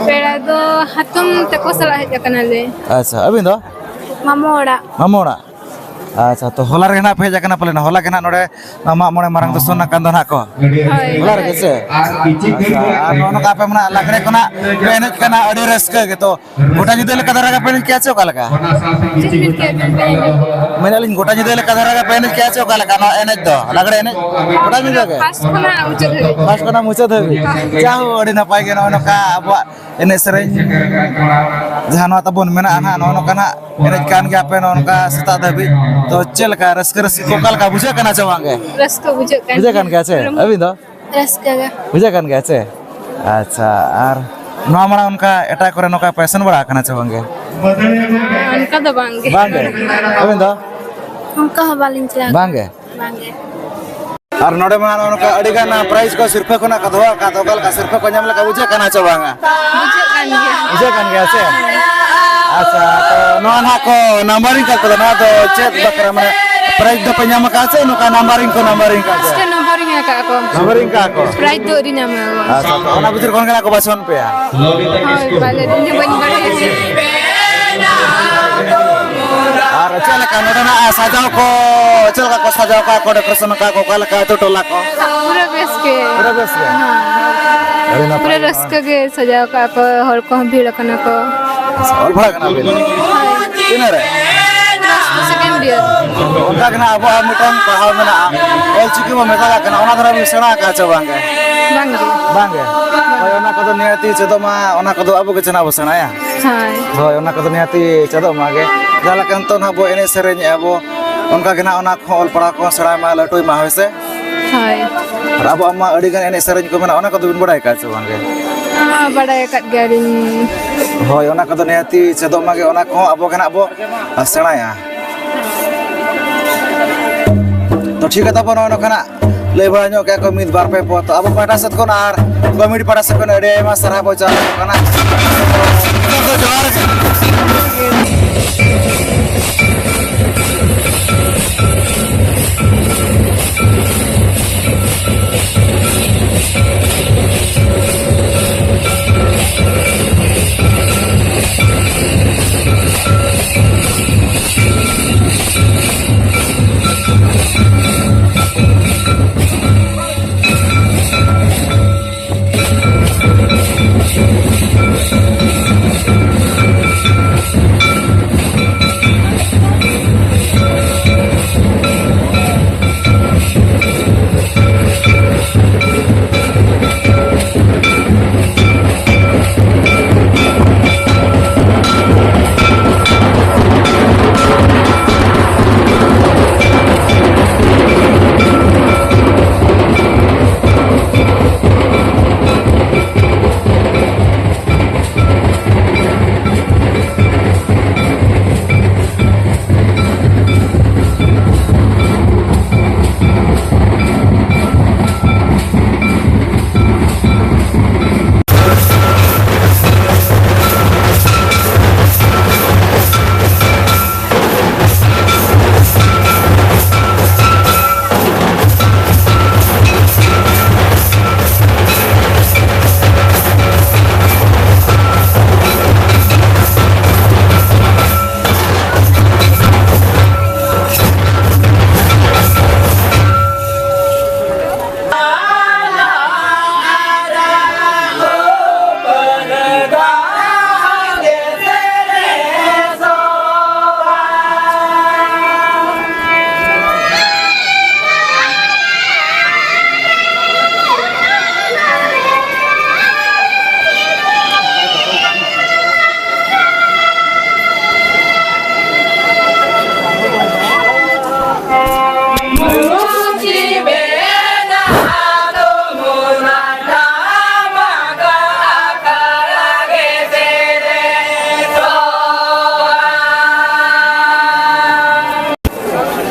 ᱯᱮᱲᱟ ᱫᱚ ᱦᱟᱛᱚᱢ ᱛᱟᱠᱚ ᱥᱟᱞᱟᱜ ᱦᱮᱡ ᱟᱠᱟᱱᱟᱞᱮ᱾ ᱟᱪᱪᱷᱟ, ᱟᱹᱵᱤᱱ ᱫᱚ? ᱢᱟᱢᱚ ᱚᱲᱟᱜ᱾ ᱢᱟᱢᱚ ᱚᱲᱟᱜ᱾ ᱟᱪᱪᱷᱟ, ᱛᱚ ᱦᱚᱞᱟ ᱨᱮᱜᱮ ᱱᱟᱜ ᱯᱮ ᱦᱮᱡ ᱟᱠᱟᱱᱟ ᱯᱟᱞᱮᱱ? ᱦᱚᱞᱟ ᱜᱮ ᱱᱟᱜ ᱱᱚᱰᱮ ᱱᱚᱣᱟ ᱢᱟᱜ ᱢᱚᱬᱮ ᱢᱟᱨᱟᱝ ᱫᱚ ᱥᱚᱱ ᱟᱠᱟᱱ ᱫᱚ ᱱᱟᱜ ᱠᱚ? ᱦᱳᱭ᱾ ᱦᱚᱞᱟ ᱨᱮᱜᱮ ᱥᱮ? ᱟᱪᱪᱷᱟ, ᱟᱨ ᱱᱚᱜᱼᱚ ᱱᱚᱝᱠᱟ ᱟᱯᱮ ᱢᱟ ᱱᱟᱜ ᱞᱟᱜᱽᱲᱮ ᱠᱚ ᱱᱟᱜ ᱯᱮ ᱮᱱᱮᱡ ᱠᱟᱱᱟ, ᱟᱹᱰᱤ ᱨᱟᱹᱥᱠᱟᱹ ᱜᱮ᱾ ᱛᱚ ᱜᱚᱴᱟ ᱧᱤᱫᱟᱹ ᱞᱮᱠᱟ ᱫᱷᱟᱨᱟ ᱜᱮ ᱯᱮ ᱮᱱᱮᱡ ᱠᱮᱜᱼᱟ ᱪᱮ ᱚᱠᱟ ᱞᱮᱠᱟ? ᱪᱮᱫ ᱵᱤᱱ ᱞᱟᱹᱭ ᱠᱮᱜᱼᱟ? ᱢᱮᱱᱮᱫ ᱟᱹᱞᱤᱧ, ᱜᱚᱴᱟ ᱧᱤᱫᱟᱹ ᱞᱮᱠᱟ ᱫᱷᱟᱨᱟ ᱜᱮ ᱯᱮ ᱮᱱᱮᱡ ᱠᱮᱜᱼᱟ ᱪᱮ ᱚᱠᱟ ᱞᱮᱠᱟ ᱱᱚᱣᱟ ᱮᱱᱮᱡ ᱫᱚ, ᱞᱟᱜᱽᱲᱮ ᱮᱱᱮᱡ? ᱜᱚᱴᱟ ᱧᱤᱫᱟᱹ ᱜᱮ? ᱯᱷᱟᱥᱴ ᱠᱷᱚᱱᱟᱜ ᱢᱩᱪᱟᱹᱫ ᱫᱷᱟᱹᱵᱤᱡ᱾ ᱯᱷᱟᱥᱴ ᱠᱷᱚᱱᱟᱜ ᱢᱩᱪᱟᱹᱫ ᱫᱷᱟᱹᱵᱤᱡ᱾ ᱡᱟᱦᱳ, ᱟᱹᱰᱤ ᱱᱟᱯᱟᱭ ᱜᱮ ᱱᱚᱜᱼᱚᱭ ᱱᱚᱝᱠᱟ ᱟᱵᱚᱣᱟᱜ ᱮᱱᱮᱡ ᱥᱮᱨᱮᱧ ᱡᱟᱦᱟᱸ ᱱᱚᱣᱟ ᱛᱟᱵᱚᱱ ᱢᱮᱱᱟᱜᱼᱟ ᱱᱟᱦᱟᱜ, ᱱᱚᱜᱼᱚ ᱱᱚᱝᱠᱟ ᱱᱟᱦᱟᱜ ᱮᱱᱮᱡ ᱠᱟᱱ ᱜᱮᱭᱟ ᱯᱮ ᱱᱚᱜᱼᱚ ᱱᱚᱝᱠᱟ ᱥᱮᱛᱟᱜ ᱫᱷᱟᱹᱵᱤᱡ᱾ ᱛᱚ ᱪᱮᱫ ᱞᱮᱠᱟ ᱨᱟᱹᱥᱠᱟᱹ, ᱨᱟᱹᱥᱠᱟᱹ ᱠᱚ ᱚᱠᱟ ᱞᱮᱠᱟ ᱵᱩᱡᱷᱟᱹᱜ ᱠᱟᱱᱟ ᱪᱮ ᱵᱟᱝ ᱜᱮ? ᱨᱟᱹᱥᱠᱟᱹ ᱵᱩᱡᱷᱟᱹᱜ ᱠᱟᱱ ᱵᱩᱡᱷᱟᱹᱜ ᱠᱟᱱ ᱜᱮᱭᱟ᱾ ᱜᱮᱭᱟ ᱪᱮ? ᱨᱩᱢ- ᱟᱹᱵᱤᱱ ᱫᱚ? ᱨᱟᱹᱥᱠᱟᱹ ᱜᱮ᱾ ᱵᱩᱡᱷᱟᱹᱜ ᱠᱟᱱ ᱜᱮᱭᱟ ᱪᱮ? ᱟᱪᱪᱷᱟ, ᱟᱨ ᱱᱚᱣᱟ ᱢᱟᱲᱟᱝ ᱚᱱᱠᱟ ᱮᱴᱟᱜ ᱠᱚᱨᱮ ᱱᱚᱝᱠᱟ ᱯᱮ ᱥᱮᱱ ᱵᱟᱲᱟ ᱟᱠᱟᱱᱟ ᱪᱮ ᱵᱟᱝ ᱜᱮ? ᱚᱱᱠᱟ ᱫᱚ ᱵᱟᱝ ᱜᱮ᱾ ᱵᱟᱝ ᱜᱮ? ᱟᱹᱵᱤᱱ ᱫᱚ? ᱚᱱᱠᱟ ᱦᱚᱸ ᱵᱟᱹᱞᱤᱧ ᱪᱟᱞᱟᱣ ᱵᱟᱝ ᱜᱮ? ᱵᱟᱝ ᱜᱮ᱾ ᱟᱨ ᱱᱚᱰᱮ ᱢᱟ ᱱᱚᱜᱼᱚ ᱱᱚᱝᱠᱟ ᱟᱹᱰᱤ ᱜᱟᱱ ᱯᱨᱟᱭᱤᱡᱽ ᱠᱚ, ᱥᱤᱨᱯᱷᱟᱹ ᱠᱚ ᱱᱟᱜ ᱠᱚ ᱫᱚᱦᱚ ᱟᱠᱟᱫ, ᱚᱠᱟ ᱞᱮᱠᱟ ᱥᱤᱨᱯᱷᱟᱹ ᱠᱚ ᱧᱟᱢ ᱞᱮᱠᱟ ᱵᱩᱡᱷᱟᱹᱜ ᱠᱟᱱᱟ ᱪᱮ ᱵᱟᱝᱟ? ᱵᱩᱡᱷᱟᱹᱜ ᱠᱟᱱ ᱜᱮᱭᱟ᱾ ᱵᱩᱡᱷᱟᱹᱜ ᱠᱟᱱ ᱜᱮᱭᱟ ᱥᱮ? ᱟᱪᱪᱷᱟ, ᱛᱚ ᱱᱚᱣᱟ ᱱᱟᱜ ᱠᱚ ᱱᱟᱢᱵᱟᱨᱤᱝ ᱠᱟᱜ ᱠᱚᱫᱚ, ᱱᱚᱣᱟ ᱫᱚ ᱪᱮᱫ ᱵᱟᱠᱷᱨᱟ, ᱢᱟᱱᱮ ᱯᱨᱟᱭᱤᱡᱽ ᱫᱚᱯᱮ ᱧᱟᱢ ᱟᱠᱟᱫ ᱥᱮ ᱱᱚᱝᱠᱟ ᱱᱟᱢᱵᱟᱨᱤᱝ ᱠᱚ ᱱᱟᱢᱵᱟᱨᱤᱝ ᱠᱟᱜ ᱠᱚᱣᱟ? ᱥᱴᱮ ᱱᱟᱢᱵᱟᱨᱤᱝ ᱟᱠᱟᱫ ᱠᱚ᱾ ᱱᱟᱢᱵᱟᱨᱤᱝ ᱠᱟᱜ ᱠᱚ? ᱯᱨᱟᱭᱤᱡᱽ ᱫᱚ ᱟᱹᱣᱨᱤ ᱧᱟᱢᱚᱜᱼᱟ᱾ ᱟᱪᱪᱷᱟ, ᱛᱚ ᱚᱱᱟ ᱵᱷᱤᱛᱤᱨ ᱠᱷᱚᱱ ᱜᱮ ᱱᱟᱜ ᱠᱚ ᱵᱟᱪᱷᱚᱱ ᱯᱮᱭᱟ? ᱦᱳᱭ, ᱯᱟᱞᱮ ᱤᱧ ᱦᱚᱸ ᱵᱟᱹᱧ ᱵᱟᱲᱟᱭᱟ᱾ ᱟᱨ ᱪᱮᱫ ᱞᱮᱠᱟ ᱱᱚᱰᱮᱱᱟᱜ ᱥᱟᱡᱟᱣ ᱠᱚ, ᱪᱮᱫ ᱞᱮᱠᱟ ᱠᱚ ᱥᱟᱡᱟᱣ ᱠᱟᱜᱼᱟ ᱠᱚ, ᱰᱮᱠᱳᱨᱮᱥᱚᱱ ᱟᱠᱟᱫ ᱠᱚ, ᱚᱠᱟ ᱞᱮᱠᱟ ᱟᱹᱛᱩ ᱴᱚᱞᱟ ᱠᱚ? ᱯᱩᱨᱟᱹ ᱵᱮᱥ ᱜᱮ᱾ ᱯᱩᱨᱟᱹ ᱵᱮᱥ ᱜᱮ? ᱦᱮᱸ᱾ ᱟᱹᱰᱤ ᱱᱟᱯᱟᱭ᱾ ᱯᱩᱨᱟᱹ ᱨᱟᱹᱥᱠᱟᱹ ᱜᱮ ᱥᱟᱡᱟᱣ ᱠᱟᱜᱼᱟ ᱠᱚ, ᱦᱚᱲ ᱠᱚᱦᱚᱸ ᱵᱷᱤᱲ ᱟᱠᱟᱱᱟ ᱠᱚ᱾ ᱚᱞ ᱯᱟᱲᱦᱟᱜ ᱠᱟᱱᱟ ᱵᱤᱱ? ᱛᱤᱱᱟᱹᱜ ᱨᱮ? Class two second year᱾ ᱚᱱᱠᱟ ᱜᱮ ᱱᱟᱜ ᱟᱵᱚᱣᱟᱜ ᱢᱤᱫᱴᱟᱝ ᱯᱟᱲᱦᱟᱣ ᱢᱮᱱᱟᱜᱼᱟ, ᱚᱞ ᱪᱤᱠᱤ ᱵᱚᱱ ᱢᱮᱛᱟᱜ ᱠᱟᱱᱟ, ᱚᱱᱟ ᱫᱷᱟᱨᱟ ᱵᱤᱱ ᱥᱮᱬᱟ ᱟᱠᱟᱫᱼᱟ ᱪᱮ ᱵᱟᱝ ᱜᱮ? ᱵᱟᱝ ᱜᱮ᱾ ᱵᱟᱝ ᱜᱮ? ᱦᱳᱭ, ᱚᱱᱟ ᱠᱚᱫᱚ ᱱᱤᱦᱟᱹᱛᱤ ᱪᱮᱫᱚᱜ ᱢᱟ, ᱚᱱᱟ ᱠᱚᱫᱚ ᱟᱵᱚ ᱜᱮ ᱪᱮ ᱱᱟᱜ ᱵᱚ ᱥᱮᱬᱟᱭᱟ᱾ ᱦᱳᱭ᱾ ᱦᱳᱭ, ᱚᱱᱟ ᱠᱚᱫᱚ ᱱᱤᱦᱟᱹᱛᱤ ᱪᱮᱫᱚᱜ ᱢᱟ ᱜᱮ᱾ ᱡᱟᱦᱟᱸ ᱞᱮᱠᱟ ᱱᱤᱛᱚᱜ ᱱᱟᱜ ᱵᱚ ᱮᱱᱮᱡ ᱥᱮᱨᱮᱧᱮᱜᱼᱟ ᱵᱚ, ᱚᱱᱠᱟ ᱜᱮ ᱱᱟᱜ ᱚᱱᱟ ᱠᱚᱦᱚᱸ ᱚᱞ ᱯᱟᱲᱦᱟᱣ ᱠᱚᱦᱚᱸ ᱥᱮᱬᱟᱭ ᱢᱟ, ᱞᱟᱹᱴᱩᱭ ᱢᱟ, ᱦᱳᱭ ᱥᱮ? ᱦᱳᱭ᱾ ᱟᱨ ᱟᱵᱚᱣᱟᱜ ᱢᱟ ᱟᱹᱰᱤ ᱜᱟᱱ ᱮᱱᱮᱡ ᱥᱮᱨᱮᱧ ᱠᱚ ᱢᱮᱱᱟᱜᱼᱟ, ᱚᱱᱟ ᱠᱚᱫᱚ ᱵᱤᱱ ᱵᱟᱲᱟᱭ ᱟᱠᱟᱫ ᱪᱮ ᱵᱟᱝ ᱜᱮ? ᱦᱚᱸ, ᱵᱟᱲᱟᱭ ᱟᱠᱟᱫ ᱜᱮᱭᱟᱞᱤᱧ᱾ ᱦᱳᱭ, ᱚᱱᱟ ᱠᱚᱫᱚ ᱱᱤᱦᱟᱹᱛᱤ ᱪᱮᱫᱚᱜ ᱢᱟ ᱜᱮ, ᱚᱱᱟ ᱠᱚᱦᱚᱸ ᱟᱵᱚ ᱜᱮ ᱱᱟᱜ ᱵᱚ ᱥᱮᱬᱟᱭᱟ᱾ ᱛᱚ ᱴᱷᱤᱠ ᱜᱮᱭᱟ, ᱛᱟᱵᱚ ᱱᱚᱜᱼᱚᱭ ᱱᱚᱝᱠᱟᱱᱟᱜ ᱞᱟᱹᱭ ᱵᱟᱲᱟ ᱧᱚᱜ ᱠᱮᱫᱟ ᱠᱚ ᱢᱤᱫ ᱵᱟᱨ ᱯᱮ ᱯᱚᱫ᱾ ᱛᱚ ᱟᱵᱚ ᱯᱟᱦᱴᱟ ᱥᱮᱫ ᱠᱷᱚᱱ ᱟᱨ ᱠᱚᱢᱤᱴᱤ ᱯᱟᱦᱴᱟ ᱥᱮᱫ ᱠᱷᱚᱱ ᱟᱹᱰᱤ ᱟᱭᱢᱟ ᱥᱟᱨᱦᱟᱣ ᱵᱚᱱ ᱪᱟᱞ ᱟᱠᱚ ᱠᱟᱱᱟ᱾ ᱡᱚᱦᱟᱨ ᱜᱮ᱾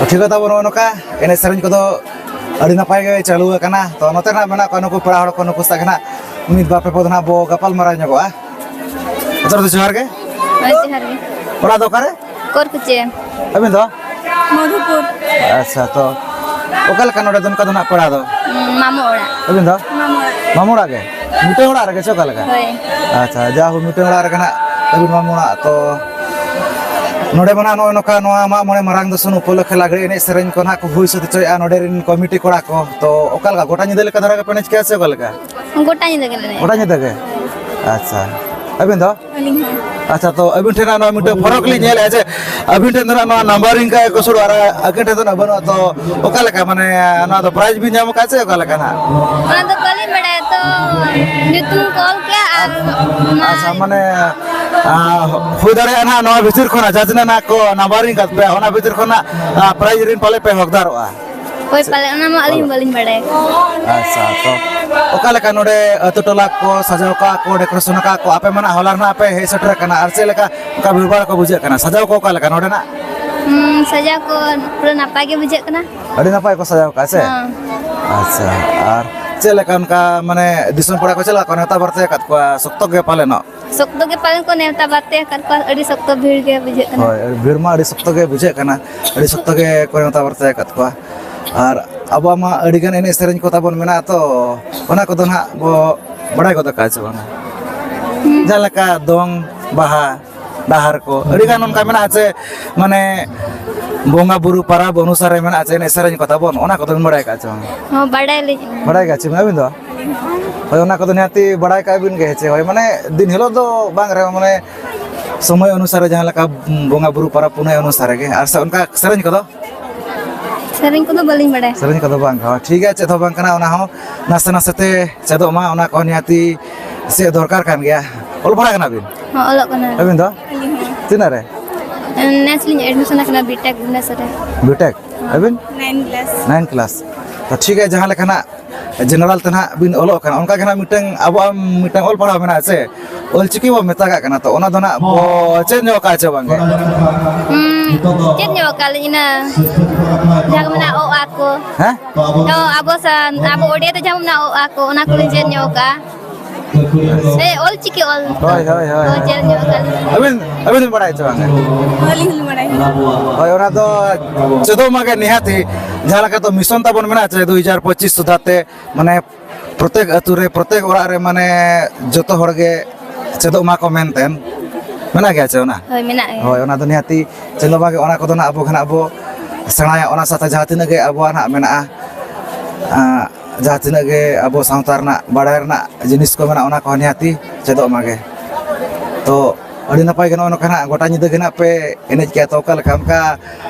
ᱴᱷᱤᱠ ᱜᱮᱭᱟ, ᱛᱟᱵᱚ ᱱᱚᱜᱼᱚ ᱱᱚᱝᱠᱟ ᱮᱱᱮᱡ ᱥᱮᱨᱮᱧ ᱠᱚᱫᱚ ᱟᱹᱰᱤ ᱱᱟᱯᱟᱭ ᱜᱮ ᱪᱟᱹᱞᱩ ᱟᱠᱟᱱᱟ᱾ ᱛᱚ, ᱱᱚᱛᱮ ᱨᱮ ᱱᱟᱜ ᱢᱮᱱᱟᱜ ᱠᱚᱣᱟ ᱱᱩᱠᱩ ᱯᱮᱲᱟ ᱦᱚᱲ ᱠᱚ, ᱱᱩᱠᱩ ᱥᱟᱶ ᱜᱮ ᱱᱟᱜ ᱢᱤᱫ ᱵᱟᱨ ᱯᱮ ᱯᱚᱫ ᱱᱟᱜ ᱵᱚ ᱜᱟᱯᱟᱞ ᱢᱟᱨᱟᱣ ᱧᱚᱜᱚᱜᱼᱟ᱾ ᱟᱪᱪᱷᱟ, ᱫᱚ ᱡᱚᱦᱟᱨ ᱜᱮ᱾ ᱦᱳᱭ, ᱡᱚᱦᱟᱨ ᱜᱮ᱾ ᱚᱲᱟᱜ ᱫᱚ ᱚᱠᱟᱨᱮ? ᱠᱚᱨᱠᱩᱪᱤ᱾ ᱟᱹᱵᱤᱱ ᱫᱚ? ᱢᱚᱫᱷᱩᱯᱩᱨ᱾ ᱟᱪᱪᱷᱟ, ᱛᱚ ᱚᱠᱟ ᱞᱮᱠᱟ ᱱᱚᱰᱮ ᱫᱚ ᱱᱚᱝᱠᱟ ᱫᱚ ᱱᱟᱜ ᱯᱮᱲᱟ ᱫᱚ? ᱩᱸ, ᱢᱟᱢᱚ ᱚᱲᱟᱜ᱾ ᱟᱹᱵᱤᱱ ᱫᱚ? ᱢᱟᱢᱚ ᱚᱲᱟᱜ᱾ ᱢᱟᱢᱚ ᱚᱲᱟᱜ ᱜᱮ? ᱢᱤᱫᱴᱟᱝ ᱚᱲᱟᱜ ᱨᱮᱜᱮ ᱪᱮ ᱚᱠᱟ ᱞᱮᱠᱟ? ᱦᱳᱭ᱾ ᱟᱪᱪᱷᱟ, ᱡᱟ ᱦᱳ, ᱢᱤᱫᱴᱟᱝ ᱚᱲᱟᱜ ᱨᱮᱜᱮ ᱱᱟᱜ ᱟᱹᱵᱤᱱ ᱢᱟᱢᱚ ᱚᱲᱟᱜ᱾ ᱛᱚ ᱱᱚᱰᱮ ᱢᱟ ᱱᱟᱜ ᱱᱚᱜᱼᱚᱭ ᱱᱚᱝᱠᱟ ᱱᱚᱣᱟ ᱢᱟᱜ ᱢᱚᱬᱮ ᱢᱟᱨᱟᱝ ᱫᱚᱥᱚᱱ ᱩᱯᱚᱞᱚᱠᱠᱷᱮ ᱞᱟᱜᱽᱲᱮ ᱮᱱᱮᱡ ᱥᱮᱨᱮᱧ ᱠᱚ ᱱᱟᱜ ᱠᱚ ᱦᱩᱭ ᱥᱟᱹᱛ ᱦᱚᱪᱚᱭᱮᱫᱼᱟ ᱱᱚᱰᱮ ᱨᱮᱱ ᱠᱚᱢᱤᱴᱤ ᱠᱚᱲᱟ ᱠᱚ᱾ ᱛᱚ ᱚᱠᱟ ᱞᱮᱠᱟ, ᱜᱚᱴᱟ ᱧᱤᱫᱟᱹ ᱞᱮᱠᱟ ᱫᱷᱟᱨᱟ ᱜᱮᱯᱮ ᱮᱱᱮᱡ ᱠᱮᱜᱼᱟ ᱥᱮ ᱚᱠᱟ ᱞᱮᱠᱟ? ᱜᱚᱴᱟ ᱧᱤᱫᱟᱹ ᱜᱮᱞᱮ ᱮᱱᱮᱡᱼᱟ᱾ ᱜᱚᱴᱟ ᱧᱤᱫᱟᱹ ᱜᱮ? ᱟᱪᱪᱷᱟ᱾ ᱟᱹᱵᱤᱱ ᱫᱚ? ᱟᱹᱞᱤᱧ ᱦᱚᱸ᱾ ᱟᱪᱪᱷᱟ, ᱛᱚ ᱟᱹᱵᱤᱱ ᱴᱷᱮᱱ ᱱᱚᱣᱟ ᱢᱤᱫᱴᱟᱝ ᱯᱷᱚᱨᱚᱠ ᱞᱤᱧ ᱧᱮᱞᱮᱫᱼᱟ ᱡᱮ ᱟᱹᱵᱤᱱ ᱴᱷᱮᱱ ᱫᱚ ᱱᱟᱜ ᱱᱚᱣᱟ ᱱᱟᱢᱵᱟᱨᱤᱝ ᱠᱟᱜ ᱠᱚ ᱥᱩᱨ ᱟᱨ ᱟᱹᱠᱤᱱ ᱴᱷᱮᱱ ᱫᱚ ᱱᱟᱜ ᱵᱟᱹᱱᱩᱜᱼᱟ᱾ ᱛᱚ ᱚᱠᱟ ᱞᱮᱠᱟ, ᱢᱟᱱᱮ ᱱᱚᱣᱟ ᱫᱚ ᱯᱨᱟᱭᱤᱡᱽ ᱵᱤᱱ ᱧᱟᱢ ᱟᱠᱟᱫ ᱥᱮ ᱚᱠᱟ ᱞᱮᱠᱟ ᱱᱟᱜ? ᱚᱱᱟ ᱫᱚ ᱵᱟᱹᱞᱤᱧ ᱵᱟᱲᱟᱭᱟ, ᱛᱚ ᱧᱩᱛᱩᱢ ᱠᱚ ᱚᱞ ᱠᱮᱜᱼᱟ ᱟᱨ ᱚᱱᱟ ᱟᱪᱪᱷᱟ, ᱢᱟᱱᱮ, ᱟ, ᱦᱩᱭ ᱫᱟᱲᱮᱭᱟᱜᱼᱟ ᱱᱟᱜ ᱱᱚᱣᱟ ᱵᱷᱤᱛᱤᱨ ᱠᱷᱚᱱᱟᱜ ᱡᱟᱦᱟᱸ ᱛᱤᱱᱟᱹᱜ ᱱᱟᱜ ᱠᱚ ᱱᱟᱢᱵᱟᱨᱤᱝ ᱠᱟᱫ ᱯᱮᱭᱟ, ᱚᱱᱟ ᱵᱷᱤᱛᱤᱨ ᱠᱷᱚᱱᱟᱜ, ᱟ, ᱯᱨᱟᱭᱤᱡᱽ ᱨᱤᱱ ᱯᱟᱞᱮ ᱯᱮ ᱦᱚᱠᱫᱟᱨᱚᱜᱼᱟ᱾ ᱦᱳᱭ, ᱯᱟᱞᱮ ᱚᱱᱟ ᱢᱟ ᱟᱹᱞᱤᱧ ᱦᱚᱸ ᱵᱟᱹᱞᱤᱧ ᱵᱟᱲᱟᱭᱟ᱾ ᱟᱪᱪᱷᱟ, ᱛᱚ ᱚᱠᱟ ᱞᱮᱠᱟ ᱱᱚᱰᱮ ᱟᱹᱛᱩ ᱴᱚᱞᱟ ᱠᱚ ᱥᱟᱡᱟᱣ ᱠᱟᱜᱼᱟ ᱠᱚ, ᱰᱮᱠᱳᱨᱮᱥᱚᱱ ᱟᱠᱟᱫ ᱠᱚ, ᱟᱯᱮ ᱢᱟ ᱱᱟᱜ ᱦᱚᱞᱟ ᱨᱮᱱᱟᱜ ᱯᱮ ᱦᱮᱡ ᱥᱮᱴᱮᱨ ᱟᱠᱟᱱᱟ, ᱟᱨ ᱪᱮᱫ ᱞᱮᱠᱟ ᱚᱱᱠᱟ ᱵᱷᱤᱲ ᱵᱷᱟᱲ ᱠᱚ ᱵᱩᱡᱷᱟᱹᱜ ᱠᱟᱱᱟ? ᱥᱟᱡᱟᱣ ᱠᱚ ᱚᱠᱟ ᱞᱮᱠᱟ ᱱᱚᱰᱮᱱᱟᱜ? ᱦᱩᱸ, ᱥᱟᱡᱟᱣ ᱠᱚ ᱯᱩᱨᱟᱹ ᱱᱟᱯᱟᱭ ᱜᱮ ᱵᱩᱡᱷᱟᱹᱜ ᱠᱟᱱᱟ᱾ ᱟᱹᱰᱤ ᱱᱟᱯᱟᱭ ᱠᱚ ᱥᱟᱡᱟᱣ ᱠᱟᱜᱼᱟ ᱥᱮ? ᱦᱮᱸ᱾ ᱟᱪᱪᱷᱟ, ᱟᱨ ᱪᱮᱫ ᱞᱮᱠᱟ ᱚᱱᱠᱟ, ᱢᱟᱱᱮ, ᱫᱤᱥᱚᱢ ᱯᱮᱲᱟ ᱠᱚ ᱪᱮᱫ ᱞᱮᱠᱟ ᱠᱚ ᱱᱮᱣᱛᱟ ᱵᱟᱨᱛᱮ ᱟᱠᱟᱫ ᱠᱚᱣᱟ? ᱥᱚᱠᱛᱚ ᱜᱮ ᱯᱟᱞᱮᱱᱚᱜ? ᱥᱚᱠᱛᱚ ᱜᱮ ᱯᱟᱞᱮᱱ ᱠᱚ ᱱᱮᱣᱛᱟ ᱵᱟᱨᱛᱮ ᱟᱠᱟᱫ ᱠᱚᱣᱟ, ᱟᱹᱰᱤ ᱥᱚᱠᱛᱚ ᱵᱷᱤᱲ ᱜᱮ ᱵᱩᱡᱷᱟᱹᱜ ᱠᱟᱱᱟ᱾ ᱦᱳᱭ, ᱵᱷᱤᱲ ᱢᱟ ᱟᱹᱰᱤ ᱥᱚᱠᱛᱚ ᱜᱮ ᱵᱩᱡᱷᱟᱹᱜ ᱠᱟᱱᱟ, ᱟᱹᱰᱤ ᱥᱚᱠᱛᱚ ᱜᱮ ᱠᱚ ᱱᱮᱣᱛᱟ ᱵᱟᱨᱛᱮ ᱟᱠᱟᱫ ᱠᱚᱣᱟ᱾ ᱟᱨ ᱟᱵᱚᱣᱟᱜ ᱢᱟ ᱟᱹᱰᱤᱜᱟᱱ ᱮᱱᱮᱡ ᱥᱮᱨᱮᱧ ᱠᱚ ᱛᱟᱵᱚᱱ ᱢᱮᱱᱟᱜᱼᱟ, ᱛᱚ ᱚᱱᱟ ᱠᱚᱫᱚ ᱱᱟᱦᱟᱜ ᱵᱚ ᱵᱟᱲᱟᱭ ᱜᱚᱫ ᱠᱟᱜᱼᱟ ᱥᱮ ᱵᱟᱝᱟ? ᱡᱟᱦᱟᱸ ᱞᱮᱠᱟ ᱫᱚᱝ, ᱵᱟᱦᱟ, ᱰᱟᱦᱟᱨ ᱠᱚ, ᱟᱹᱰᱤᱜᱟᱱ ᱚᱱᱠᱟ ᱢᱮᱱᱟᱜᱼᱟ ᱪᱮ, ᱢᱟᱱᱮ, ᱵᱚᱸᱜᱟ ᱵᱩᱨᱩ ᱯᱟᱨᱟᱵᱽ ᱚᱱᱩᱥᱟᱨᱮ ᱢᱮᱱᱟᱜᱼᱟ ᱪᱮ, ᱮᱱᱮᱡ ᱥᱮᱨᱮᱧ ᱠᱚ ᱛᱟᱵᱚᱱ, ᱚᱱᱟ ᱠᱚᱫᱚ ᱵᱤᱱ ᱵᱟᱲᱟᱭ ᱠᱟᱜᱼᱟ ᱪᱮ ᱵᱟᱝᱟ? ᱦᱚᱸ, ᱵᱟᱲᱟᱭᱟᱞᱤᱧ᱾ ᱵᱟᱲᱟᱭ ᱠᱟᱜᱼᱟ ᱪᱮ ᱵᱟᱝᱟ ᱟᱹᱵᱤᱱ ᱫᱚ? ᱦᱳᱭ, ᱚᱱᱟ ᱠᱚᱫᱚ ᱱᱤᱦᱟᱹᱛᱤ ᱵᱟᱲᱟᱭ ᱠᱟᱜ ᱵᱤᱱ ᱜᱮ, ᱦᱮᱸ ᱪᱮ? ᱦᱳᱭ, ᱢᱟᱱᱮ, ᱫᱤᱱ ᱦᱤᱞᱳᱜ ᱫᱚ ᱵᱟᱝ ᱨᱮᱦᱚᱸ, ᱢᱟᱱᱮ, ᱥᱚᱢᱚᱭ ᱚᱱᱩᱥᱟᱨᱮ ᱡᱟᱦᱟᱸ ᱞᱮᱠᱟ ᱵᱚᱸᱜᱟ ᱵᱩᱨᱩ ᱯᱟᱨᱟᱵᱽ ᱯᱩᱱᱟᱹᱭ ᱚᱱᱩᱥᱟᱨᱮ ᱜᱮ᱾ ᱟᱨ ᱥᱮ ᱚᱱᱠᱟ ᱥᱮᱨᱮᱧ ᱠᱚᱫᱚ? ᱥᱮᱨᱮᱧ ᱠᱚᱫᱚ ᱵᱟᱹᱞᱤᱧ ᱵᱟᱲᱟᱭᱟ᱾ ᱥᱮᱨᱮᱧ ᱠᱚᱫᱚ ᱵᱟᱝ, ᱦᱳᱭ, ᱴᱷᱤᱠ ᱜᱮᱭᱟ, ᱪᱮᱫ ᱦᱚᱸ ᱵᱟᱝ ᱠᱟᱱᱟ, ᱚᱱᱟ ᱦᱚᱸ ᱱᱟᱥᱮ ᱱᱟᱥᱮ ᱛᱮ ᱪᱮᱫᱚᱜ ᱢᱟ, ᱚᱱᱟ ᱠᱚᱦᱚᱸ ᱱᱤᱦᱟᱹᱛᱤ ᱪᱮᱫ ᱫᱚᱨᱠᱟᱨ ᱠᱟᱱ ᱜᱮᱭᱟ᱾ ᱚᱞ ᱯᱟᱲᱦᱟᱜ ᱠᱟᱱᱟ ᱵᱤᱱ? ᱦᱚᱸ, ᱚᱞᱚᱜ ᱠᱟᱱᱟ᱾ ᱟᱹᱵᱤᱱ ᱫᱚ? ᱟᱹᱞᱤᱧ ᱦᱚᱸ᱾ ᱛᱤᱱᱟᱹᱜ ᱨᱮ? ᱱᱮᱥ ᱞᱤᱧ admission ᱟᱠᱟᱱᱟ B.Tech ᱵᱷᱩᱵᱽᱱᱮᱥᱚᱨ ᱨᱮ᱾ B.Tech? ᱦᱚᱸ᱾ ᱟᱹᱵᱤᱱ? Nine class᱾ Nine class᱾ ᱛᱚ, ᱴᱷᱤᱠ ᱜᱮᱭᱟ, ᱡᱟᱦᱟᱸ ᱞᱮᱠᱟ ᱱᱟᱜ general ᱛᱮ ᱱᱟᱦᱟᱜ ᱵᱤᱱ ᱚᱞᱚᱜ ᱠᱟᱱᱟ, ᱚᱱᱠᱟ ᱜᱮ ᱱᱟᱦᱟᱜ ᱢᱤᱫᱴᱟᱝ ᱟᱵᱚᱣᱟᱜ ᱢᱤᱫᱴᱟᱝ ᱚᱞ ᱯᱟᱲᱦᱟᱣ ᱢᱮᱱᱟᱜᱼᱟ ᱥᱮ, ᱚᱞᱪᱤᱠᱤ ᱵᱚ ᱢᱮᱛᱟᱜᱟᱜ ᱠᱟᱱᱟ, ᱛᱚ ᱚᱱᱟ ᱫᱚ ᱱᱟᱦᱟᱜ ᱵᱚ ᱪᱮᱫ ᱧᱚᱜ ᱠᱟᱜᱼᱟ ᱪᱮ ᱵᱟᱝ ᱜᱮ? ᱦᱩᱸ, ᱪᱮᱫ ᱧᱚᱜ ᱟᱠᱟᱫ ᱞᱤᱧ ᱤᱱᱟᱹ ᱡᱟᱦᱟᱸ ᱠᱚ ᱢᱮᱱᱟ ᱚ ᱟ ᱠᱚ᱾ ᱦᱮᱸ? ᱛᱚ ᱟᱵᱚ ᱥᱟᱱ-, ᱟᱵᱚ ᱳᱰᱤᱭᱟ ᱛᱮ ᱡᱟᱦᱟᱸ ᱵᱚᱱ ᱢᱮᱱᱟ ᱚ ᱟ ᱠᱚ, ᱚᱱᱟ ᱠᱚᱞᱤᱧ ᱪᱮᱫ ᱧᱚᱜ ᱟᱠᱟᱫᱼᱟ᱾ ᱮ, ᱚᱞ ᱪᱤᱠᱤ ᱚᱞ᱾ ᱦᱳᱭ, ᱦᱳᱭ, ᱦᱳᱭ᱾ ᱦᱳᱭ, ᱪᱮᱫ ᱧᱚᱜ ᱟᱠᱟᱫ ᱞᱤᱧ᱾ ᱟᱹᱵᱤᱱ, ᱟᱹᱵᱤᱱ ᱵᱤᱱ ᱵᱟᱲᱟᱭ ᱪᱮ ᱵᱟᱝ? ᱟᱹᱞᱤᱧ ᱦᱚᱸᱞᱤᱧ ᱵᱟᱲᱟᱭᱟ᱾ ᱦᱳᱭ, ᱚᱱᱟ ᱫᱚ ᱪᱮᱫᱚᱜ ᱢᱟᱜᱮ ᱱᱤᱦᱟᱹᱛᱤ, ᱡᱟᱦᱟᱸ ᱞᱮᱠᱟ ᱫᱚ ᱢᱤᱥᱚᱱ ᱛᱟᱵᱚᱱ ᱢᱮᱱᱟᱜᱼᱟ ᱪᱮ, ᱫᱩ ᱦᱟᱡᱟᱨ ᱯᱚᱸᱪᱤᱥ ᱥᱩᱫᱷᱟ ᱛᱮ, ᱢᱟᱱᱮ, ᱯᱨᱚᱛᱮᱠ ᱟᱹᱛᱩ ᱨᱮ, ᱯᱨᱚᱛᱮᱠ ᱚᱲᱟᱜ ᱨᱮ, ᱢᱟᱱᱮ, ᱡᱚᱛᱚ ᱦᱚᱲ ᱜᱮ ᱪᱮᱫᱚᱜ ᱢᱟ ᱠᱚ ᱢᱮᱱᱛᱮ᱾ ᱢᱮᱱᱟᱜ ᱜᱮᱭᱟ ᱪᱮ ᱚᱱᱟ? ᱦᱳᱭ, ᱢᱮᱱᱟᱜ ᱜᱮᱭᱟ᱾ ᱦᱳᱭ, ᱚᱱᱟ ᱫᱚ ᱱᱤᱦᱟᱹᱛᱤ ᱪᱮᱫᱚᱜ ᱢᱟ ᱜᱮ, ᱚᱱᱟ ᱠᱚᱫᱚ ᱱᱟᱜ ᱟᱵᱚ ᱜᱮ ᱱᱟᱜ ᱵᱚ ᱥᱮᱬᱟᱭᱟ᱾ ᱚᱱᱟ ᱥᱟᱶᱛᱮ ᱡᱟᱦᱟᱸ ᱛᱤᱱᱟᱹᱜ ᱜᱮ ᱟᱵᱚᱣᱟᱜ ᱱᱟᱜ ᱢᱮᱱᱟᱜᱼᱟ, ᱟᱸ, ᱡᱟᱦᱟᱸ ᱛᱤᱱᱟᱹᱜ ᱜᱮ ᱟᱵᱚ ᱥᱟᱶᱛᱟ ᱨᱮᱱᱟᱜ ᱵᱟᱲᱟᱭ ᱨᱮᱱᱟᱜ ᱡᱤᱱᱤᱥ ᱠᱚ ᱢᱮᱱᱟᱜᱼᱟ, ᱚᱱᱟ ᱠᱚᱦᱚᱸ ᱱᱤᱦᱟᱹᱛᱤ ᱪᱮᱫᱚᱜ ᱢᱟ ᱜᱮ᱾ ᱛᱚ, ᱟᱹᱰᱤ ᱱᱟᱯᱟᱭ ᱜᱮ ᱱᱚᱜᱼᱚ ᱱᱚᱝᱠᱟ ᱱᱟᱜ ᱜᱚᱴᱟ ᱧᱤᱫᱟᱹ ᱜᱮ ᱱᱟᱜ ᱯᱮ ᱮᱱᱮᱡ ᱠᱮᱜᱼᱟ᱾ ᱛᱚ, ᱚᱠᱟ ᱞᱮᱠᱟ ᱚᱱᱠᱟ,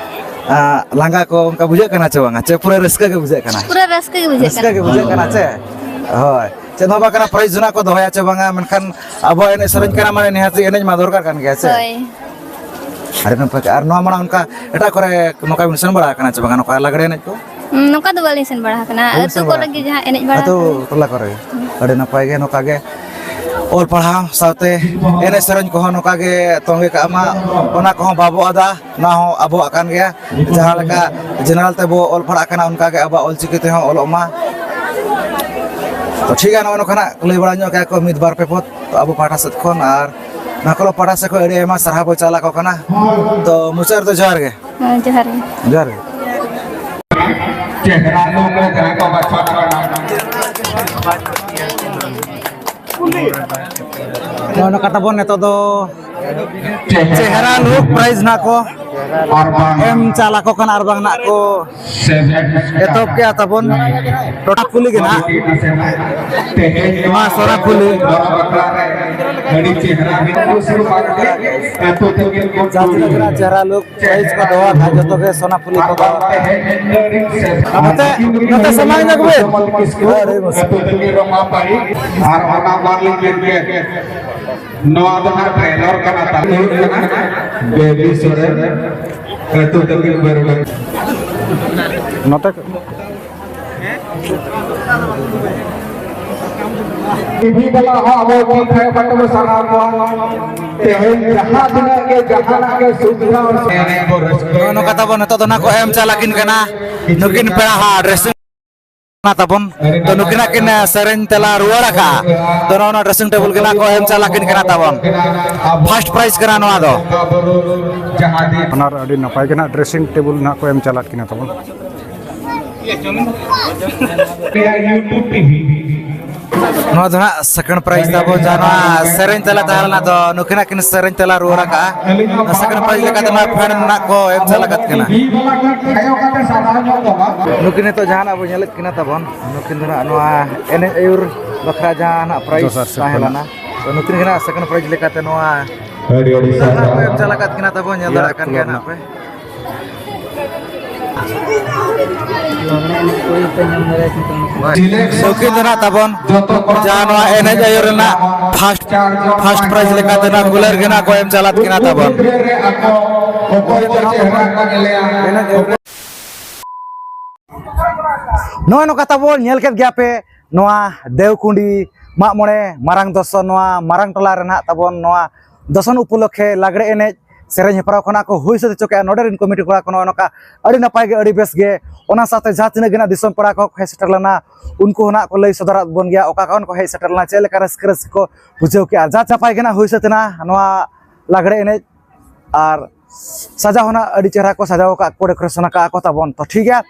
ᱟᱸ, ᱞᱟᱸᱜᱟ ᱠᱚ ᱚᱱᱠᱟ ᱵᱩᱡᱷᱟᱹᱜ ᱠᱟᱱᱟ ᱪᱮ ᱵᱟᱝᱟ? ᱪᱮ ᱯᱩᱨᱟᱹ ᱨᱟᱹᱥᱠᱟᱹ ᱜᱮ ᱵᱩᱡᱷᱟᱹᱜ ᱠᱟᱱᱟ? ᱯᱩᱨᱟᱹ ᱨᱟᱹᱥᱠᱟᱹ ᱜᱮ ᱵᱩᱡᱷᱟᱹᱜ ᱨᱟᱹᱥᱠᱟᱹ ᱠᱟᱱᱟ᱾ ᱜᱮ ᱵᱩᱡᱷᱟᱹᱜ ᱠᱟᱱᱟ ᱪᱮ? ᱦᱳᱭ᱾ ᱪᱮᱫ ᱦᱚᱸ ᱵᱟᱝ ᱠᱟᱱᱟ, ᱯᱨᱟᱭᱤᱡᱽ ᱡᱚᱱᱟ ᱠᱚ ᱫᱚᱦᱚᱭᱟ ᱪᱮ ᱵᱟᱝᱟ, ᱢᱮᱱᱠᱷᱟᱱ ᱟᱵᱚᱣᱟᱜ ᱮᱱᱮᱡ ᱥᱮᱨᱮᱧ ᱠᱟᱱᱟ, ᱢᱟᱱᱮ ᱱᱤᱦᱟᱹᱛᱤ ᱮᱱᱮᱡ ᱢᱟ ᱫᱚᱨᱠᱟᱨ ᱠᱟᱱ ᱜᱮᱭᱟ ᱪᱮ? ᱦᱳᱭ᱾ ᱟᱹᱰᱤ ᱱᱟᱯᱟᱭ᱾ ᱟᱨ ᱱᱚᱣᱟ ᱢᱟᱲᱟᱝ ᱚᱱᱠᱟ ᱮᱴᱟᱜ ᱠᱚᱨᱮ ᱱᱚᱝᱠᱟ ᱵᱤᱱ ᱥᱮᱱ ᱵᱟᱲᱟ ᱟᱠᱟᱱᱟ ᱪᱮ ᱵᱟᱝᱟ, ᱱᱚᱝᱠᱟ ᱞᱟᱜᱽᱲᱮ ᱮᱱᱮᱡ ᱠᱚ? ᱦᱩᱸ, ᱱᱚᱝᱠᱟ ᱫᱚ ᱵᱟᱹᱞᱤᱧ ᱥᱮᱱ ᱵᱟᱲᱟ ᱟᱠᱟᱱᱟ᱾ ᱵᱟᱹᱞᱤᱧ ᱟᱹᱛᱩ ᱥᱮᱱ ᱵᱟᱲᱟ ᱠᱚᱨᱮ ᱜᱮ ᱟᱠᱟᱱᱟ? ᱡᱟᱦᱟᱸ ᱮᱱᱮᱡ ᱵᱟᱲᱟ ᱟᱹᱛᱩ ᱠᱚ᱾ ᱴᱚᱞᱟ ᱠᱚᱨᱮ ᱜᱮ᱾ ᱦᱩᱸ᱾ ᱟᱹᱰᱤ ᱱᱟᱯᱟᱭ ᱜᱮ, ᱱᱚᱝᱠᱟ ᱜᱮ ᱚᱞ ᱯᱟᱲᱦᱟᱣ ᱥᱟᱶᱛᱮ ᱮᱱᱮᱡ ᱥᱮᱨᱮᱧ ᱠᱚᱦᱚᱸ ᱱᱚᱝᱠᱟ ᱜᱮ ᱛᱚᱸᱜᱮ ᱠᱟᱜ ᱢᱟ, ᱚᱱᱟ ᱠᱚᱦᱚᱸ ᱵᱟᱵᱚ ᱟᱫᱟ᱾ ᱱᱚᱣᱟ ᱦᱚᱸ ᱟᱵᱚᱣᱟᱜ ᱠᱟᱱ ᱜᱮᱭᱟ᱾ ᱡᱟᱦᱟᱸ ᱞᱮᱠᱟ ᱡᱮᱱᱟᱨᱮᱞ ᱛᱮᱵᱚ ᱚᱞ ᱯᱟᱲᱦᱟᱜ ᱠᱟᱱᱟ, ᱚᱱᱠᱟ ᱜᱮ ᱟᱵᱚᱣᱟᱜ ᱚᱞᱪᱤᱠᱤ ᱛᱮᱦᱚᱸ ᱚᱞᱚᱜ ᱢᱟ᱾ ᱛᱚ ᱴᱷᱤᱠ ᱜᱮᱭᱟ, ᱱᱚᱜᱼᱚ ᱱᱚᱝᱠᱟᱱᱟᱜ ᱞᱟᱹᱭ ᱵᱟᱲᱟ ᱧᱚᱜ ᱠᱮᱜᱼᱟ ᱠᱚ ᱢᱤᱫ ᱵᱟᱨ ᱯᱮ ᱯᱚᱫ, ᱛᱚ ᱟᱵᱚ ᱯᱟᱦᱴᱟ ᱥᱮᱫ ᱠᱷᱚᱱ ᱟᱨ ᱱᱟᱠᱚᱞ ᱯᱟᱦᱴᱟ ᱥᱮᱫ ᱠᱷᱚᱱ ᱟᱹᱰᱤ ᱟᱭᱢᱟ ᱥᱟᱨᱦᱟᱣ ᱵᱚ ᱪᱟᱞ ᱟᱠᱚ ᱠᱟᱱᱟ᱾ ᱛᱚ ᱢᱩᱪᱟᱹᱫ ᱨᱮᱫᱚ ᱡᱚᱦᱟᱨ ᱜᱮ᱾ ᱦᱮᱸ, ᱡᱚᱦᱟᱨ ᱜᱮ᱾ ᱡᱚᱦᱟᱨ ᱜᱮ᱾ ᱪᱮᱦᱨᱟ ᱧᱚᱜ ᱨᱮ ᱡᱟᱦᱟᱸ ᱠᱚ ᱵᱟᱪᱷᱟᱣ ᱠᱟᱱᱟ᱾ ᱱᱚᱜᱼᱚ ᱱᱚᱝᱠᱟ ᱛᱟᱵᱚᱱ ᱱᱤᱛᱚᱜ ᱫᱚ ᱪᱮᱦᱨᱟ ᱞᱩᱠ ᱯᱨᱟᱭᱤᱡᱽ ᱱᱟᱜ ᱠᱚ ᱟᱨ ᱵᱟᱝ ᱮᱢ ᱪᱟᱞ ᱟᱠᱚ ᱠᱟᱱᱟ, ᱟᱨ ᱵᱟᱝ ᱱᱟᱜ ᱠᱚ ᱥᱮ ᱮᱛᱚᱦᱚᱵ ᱠᱮᱜᱼᱟ ᱛᱟᱵᱚᱱ ᱴᱚᱴᱷᱟ ᱯᱩᱞᱤ ᱜᱮ ᱱᱟᱜ᱾ ᱛᱮᱦᱮᱧ ᱱᱚᱣᱟ ᱥᱚᱨᱟ ᱯᱩᱞᱤ ᱵᱟᱠᱷᱨᱟ ᱨᱮ ᱟᱹᱰᱤ ᱪᱮᱦᱨᱟ ᱟᱹᱛᱩ ᱛᱟᱹᱢᱤᱞ ᱠᱚ ᱡᱟᱦᱟᱸ ᱛᱤᱱᱟᱹᱜ ᱜᱮ ᱱᱟᱜ ᱪᱮᱦᱨᱟ ᱞᱩᱠ ᱯᱨᱟᱭᱤᱡᱽ ᱠᱚ ᱫᱚᱦᱚ ᱟᱠᱟᱫ, ᱡᱚᱛᱚ ᱜᱮ ᱥᱚᱱᱟ ᱯᱩᱞᱤ ᱠᱚ ᱫᱚᱦᱚ ᱟᱠᱟᱫ᱾ ᱱᱚᱛᱮ, ᱱᱚᱛᱮ ᱥᱟᱢᱟᱝ ᱧᱚᱜ ᱵᱤᱱ᱾ ᱦᱳᱭ, ᱟᱹᱰᱤ ᱢᱚᱡᱽ᱾ ᱟᱨ ᱚᱱᱟ ᱢᱟᱞᱤᱠ ᱜᱮ ᱱᱚᱣᱟ ᱫᱚ ᱦᱟᱸᱜ ᱴᱨᱮᱞᱟᱨ ᱠᱟᱱᱟ, ᱛᱟᱞᱮ ᱦᱩᱭᱩᱜ ᱠᱟᱱᱟ ᱵᱮᱵᱤ ᱥᱚᱨᱮᱱ, ᱟᱹᱛᱩ ᱛᱟᱹᱢᱤᱞ ᱵᱟᱹᱨᱩ᱾ ᱱᱚᱛᱮ ᱴᱤᱵᱷᱤ ᱵᱟᱞᱟ ᱦᱚᱸ ᱟᱵᱚ ᱠᱚ ᱠᱷᱟᱭ ᱵᱟᱴᱟ ᱵᱚ ᱥᱟᱱᱟᱢ ᱠᱚᱣᱟ᱾ ᱛᱮᱦᱮᱧ ᱡᱟᱦᱟᱸ ᱛᱤᱱᱟᱹᱜ ᱜᱮ ᱡᱟᱦᱟᱱᱟᱜ ᱜᱮ ᱥᱩᱵᱤᱫᱷᱟ ᱚᱥᱩᱵᱤᱫᱷᱟ ᱱᱚᱜᱼᱚ ᱱᱚᱝᱠᱟ ᱛᱟᱵᱚᱱ ᱱᱤᱛᱚᱜ ᱫᱚ ᱱᱟᱜ ᱠᱚ ᱮᱢ ᱪᱟᱞ ᱟᱹᱠᱤᱱ ᱠᱟᱱᱟ ᱱᱩᱠᱤᱱ ᱯᱮᱲᱟ ᱦᱟᱸᱜ ᱰᱨᱮᱥᱤᱝ ᱠᱟᱱᱟ ᱛᱟᱵᱚᱱ᱾ ᱛᱚ ᱱᱩᱠᱤᱱᱟᱜ ᱠᱤᱱ ᱥᱮᱨᱮᱧ ᱛᱮᱞᱟ ᱨᱩᱣᱟᱹᱲ ᱟᱠᱟᱜᱼᱟ᱾ ᱛᱚ ᱱᱚᱜᱼᱚ ᱱᱚᱣᱟ ᱰᱨᱮᱥᱤᱝ ᱴᱮᱵᱩᱞ ᱜᱮ ᱱᱟᱜ ᱠᱚ ᱮᱢ ᱪᱟᱞ ᱟᱹᱠᱤᱱ ᱠᱟᱱᱟ ᱛᱟᱵᱚᱱ᱾ ᱯᱷᱟᱥᱴ ᱯᱨᱟᱭᱤᱡᱽ ᱠᱟᱱᱟ ᱱᱚᱣᱟ ᱫᱚ᱾ ᱚᱱᱟ ᱟᱹᱰᱤ ᱱᱟᱯᱟᱭ ᱜᱮ ᱱᱟᱜ ᱰᱨᱮᱥᱤᱝ ᱴᱮᱵᱩᱞ ᱱᱟᱜ ᱠᱚ ᱮᱢ ᱪᱟᱞᱟᱫ ᱠᱤᱱᱟ ᱛᱟᱵᱚᱱ᱾ ᱱᱚᱣᱟ ᱫᱚ ᱱᱟᱜ ᱥᱮᱠᱮᱱᱰ ᱯᱨᱟᱭᱤᱡᱽ ᱛᱟᱵᱚᱱ, ᱡᱟᱦᱟᱸ ᱱᱚᱣᱟ ᱥᱮᱨᱮᱧ ᱛᱮᱞᱟ ᱛᱟᱦᱮᱸ ᱞᱮᱱᱟ ᱫᱚ, ᱱᱩᱠᱤᱱᱟᱜ ᱠᱤᱱ ᱥᱮᱨᱮᱧ ᱛᱮᱞᱟ ᱨᱩᱣᱟᱹᱲ ᱟᱠᱟᱜᱼᱟ᱾ ᱥᱮᱠᱮᱱᱰ ᱯᱨᱟᱭᱤᱡᱽ ᱞᱮᱠᱟᱛᱮ ᱱᱚᱣᱟ ᱯᱷᱮᱱ ᱱᱟᱜ ᱠᱚ ᱮᱢ ᱪᱟᱞ ᱟᱠᱟᱫ ᱠᱤᱱᱟ᱾ ᱱᱩᱠᱤᱱ ᱱᱤᱛᱚᱜ ᱡᱟᱦᱟᱱᱟᱜ ᱵᱚᱱ ᱧᱮᱞᱮᱫ ᱠᱤᱱᱟ ᱛᱟᱵᱚᱱ, ᱱᱩᱠᱤᱱ ᱫᱚ ᱱᱟᱜ ᱱᱚᱣᱟ ᱮᱱᱮᱡ ᱟᱹᱭᱩᱨ ᱵᱟᱠᱷᱨᱟ ᱡᱟᱦᱟᱸ ᱱᱟᱜ ᱯᱨᱟᱭᱤᱡᱽ ᱫᱚᱥᱟᱨ ᱥᱮᱫ ᱛᱟᱦᱮᱸ ᱠᱷᱚᱱᱟᱜ᱾ ᱞᱮᱱᱟ, ᱛᱚ ᱱᱩᱠᱤᱱ ᱜᱮ ᱱᱟᱜ ᱥᱮᱠᱮᱱᱰ ᱯᱨᱟᱭᱤᱡᱽ ᱞᱮᱠᱟᱛᱮ ᱱᱚᱣᱟ ᱟᱹᱰᱤ ᱟᱹᱰᱤ ᱱᱟᱜ ᱥᱟᱨᱦᱟᱣ᱾ ᱠᱚ ᱮᱢ ᱪᱟᱞ ᱟᱠᱟᱫ ᱠᱤᱱᱟ ᱛᱟᱵᱚᱱ, ᱧᱮᱞ ᱫᱟᱲᱮᱭᱟᱜ ᱠᱟᱱ ᱜᱮᱭᱟ ᱱᱟᱜ ᱯᱮ᱾ ᱞᱟᱜᱽᱬᱮ ᱮᱱᱮᱡ ᱠᱚ ᱤᱭᱟᱹ ᱯᱮ ᱧᱟᱢ ᱫᱟᱲᱮᱭᱟᱜ ᱠᱟᱱ ᱛᱟᱵᱚᱱᱟ᱾ ᱱᱩᱠᱤᱱ ᱫᱚ ᱱᱟᱜ ᱛᱟᱵᱚᱱ ᱡᱟᱦᱟᱸ ᱱᱚᱣᱟ ᱮᱱᱮᱡ ᱟᱹᱭᱩᱨ ᱨᱮᱱᱟᱜ ᱯᱷᱟᱥᱴ, ᱯᱷᱟᱥᱴ ᱯᱨᱟᱭᱤᱡᱽ ᱞᱮᱠᱟᱛᱮ ᱱᱚᱣᱟ ᱠᱩᱞᱟᱨ ᱜᱮ ᱱᱟᱜ ᱠᱚ ᱮᱢ ᱪᱟᱞᱟᱫ ᱠᱤᱱᱟ ᱛᱟᱵᱚᱱ᱾ ᱮᱱᱮᱡ ᱟᱹᱭᱩᱨ ᱨᱮᱱᱟᱜ ᱱᱚᱜᱼᱚᱭ ᱱᱚᱝᱠᱟ ᱛᱟᱵᱚᱱ ᱧᱮᱞ ᱠᱮᱫ ᱜᱮᱭᱟ ᱯᱮ, ᱱᱚᱣᱟ ᱫᱮᱣᱠᱩᱸᱰᱤ ᱢᱟᱜ ᱢᱚᱬᱮ ᱢᱟᱨᱟᱝ ᱫᱚᱥᱚᱱ, ᱱᱚᱣᱟ ᱢᱟᱨᱟᱝ ᱴᱚᱞᱟ ᱨᱮ ᱱᱟᱦᱟᱜ ᱛᱟᱵᱚᱱ ᱱᱚᱣᱟ ᱫᱚᱥᱚᱱ ᱩᱯᱚᱞᱚᱠᱠᱷᱮ ᱞᱟᱜᱽᱲᱮ ᱮᱱᱮᱡ ᱥᱮᱨᱮᱧ ᱦᱮᱯᱨᱟᱣ ᱠᱷᱚᱱᱟᱜ ᱠᱚ ᱦᱩᱭ ᱥᱟᱹᱛ ᱦᱚᱪᱚ ᱠᱮᱜᱼᱟ᱾ ᱱᱚᱰᱮ ᱨᱮᱱ ᱠᱚᱢᱤᱴᱤ ᱠᱚᱲᱟ ᱠᱚ ᱱᱚᱜᱼᱚᱭ ᱱᱚᱝᱠᱟ ᱟᱹᱰᱤ ᱱᱟᱯᱟᱭ ᱜᱮ, ᱟᱹᱰᱤ ᱵᱮᱥ ᱜᱮ, ᱚᱱᱟ ᱥᱟᱶᱛᱮ ᱡᱟᱦᱟᱸ ᱛᱤᱱᱟᱹᱜ ᱜᱮ ᱱᱟᱜ ᱫᱤᱥᱚᱢ ᱯᱮᱲᱟ ᱠᱚ ᱦᱮᱡ ᱥᱮᱴᱮᱨ ᱞᱮᱱᱟ, ᱩᱱᱠᱩ ᱦᱚᱸ ᱱᱟᱜ ᱠᱚ ᱞᱟᱹᱭ ᱥᱚᱫᱚᱨᱟᱫ ᱵᱚᱱ ᱜᱮᱭᱟ ᱚᱠᱟ ᱠᱷᱚᱱ ᱠᱚ ᱦᱮᱡ ᱥᱮᱴᱮᱨ ᱞᱮᱱᱟ, ᱪᱮᱫ ᱞᱮᱠᱟ ᱨᱟᱹᱥᱠᱟᱹ ᱨᱟᱹᱥᱠᱟᱹ ᱠᱚ ᱵᱩᱡᱷᱟᱹᱣ ᱠᱮᱜᱼᱟ᱾ ᱟᱨ ᱡᱟᱦᱟᱸ ᱪᱟᱯᱟᱭ ᱜᱮ ᱱᱟᱜ ᱦᱩᱭ ᱥᱟᱹᱛ ᱮᱱᱟ ᱱᱚᱣᱟ ᱞᱟᱜᱽᱲᱮ ᱮᱱᱮᱡ, ᱟᱨ ᱥᱟᱡᱟᱣ ᱦᱚᱸ ᱱᱟᱜ ᱟᱹᱰᱤ ᱪᱮᱦᱨᱟ ᱠᱚ ᱥᱟᱡᱟᱣ ᱟᱠᱟᱫ ᱠᱚ, ᱰᱮᱠᱳᱨᱮᱥᱚᱱ ᱟᱠᱟᱫ ᱠᱚ ᱛᱟᱵᱚᱱ᱾ ᱛᱚ ᱴᱷᱤᱠ ᱜᱮᱭᱟ,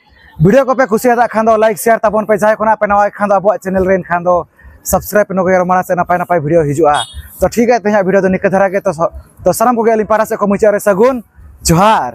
ᱵᱷᱤᱰᱤᱭᱳ ᱠᱚᱯᱮ ᱠᱩᱥᱤᱭᱟᱫᱟᱜ ᱠᱷᱟᱱ ᱫᱚ ᱞᱟᱭᱤᱠ ᱥᱮᱭᱟᱨ ᱛᱟᱵᱚᱱ ᱯᱮ, ᱡᱟᱦᱟᱸᱭ ᱠᱷᱚᱱᱟᱜ ᱯᱮ ᱱᱟᱣᱟ ᱠᱷᱟᱱ ᱫᱚ ᱟᱵᱚᱣᱟᱜ ᱪᱮᱱᱮᱞ ᱨᱮ ᱮᱱᱠᱷᱟᱱ ᱫᱚ ᱥᱟᱵᱥᱠᱨᱟᱭᱤᱵ ᱱᱚᱜᱚᱭ ᱟᱨ ᱢᱟᱲᱟᱝ ᱥᱮᱫ ᱱᱟᱯᱟᱭ ᱱᱟᱯᱟᱭ ᱵᱷᱤᱰᱤᱭᱳ ᱦᱤᱡᱩᱜᱼᱟ᱾ ᱛᱚ ᱴᱷᱤᱠ ᱜᱮᱭᱟ, ᱛᱮᱦᱮᱧᱟᱜ ᱵᱷᱤᱰᱤᱭᱳ ᱫᱚ ᱱᱤᱝᱠᱟᱹ ᱫᱷᱟᱨᱟ ᱜᱮ᱾ ᱛᱚ ᱥᱚ-, ᱛᱚ ᱥᱟᱱᱟᱢ ᱠᱚᱜᱮ ᱟᱹᱞᱤᱧ ᱯᱟᱦᱴᱟ ᱥᱮᱫ ᱠᱷᱚᱱ ᱢᱩᱪᱟᱹᱫ ᱨᱮ ᱥᱟᱹᱜᱩᱱ ᱡᱚᱦᱟᱨ᱾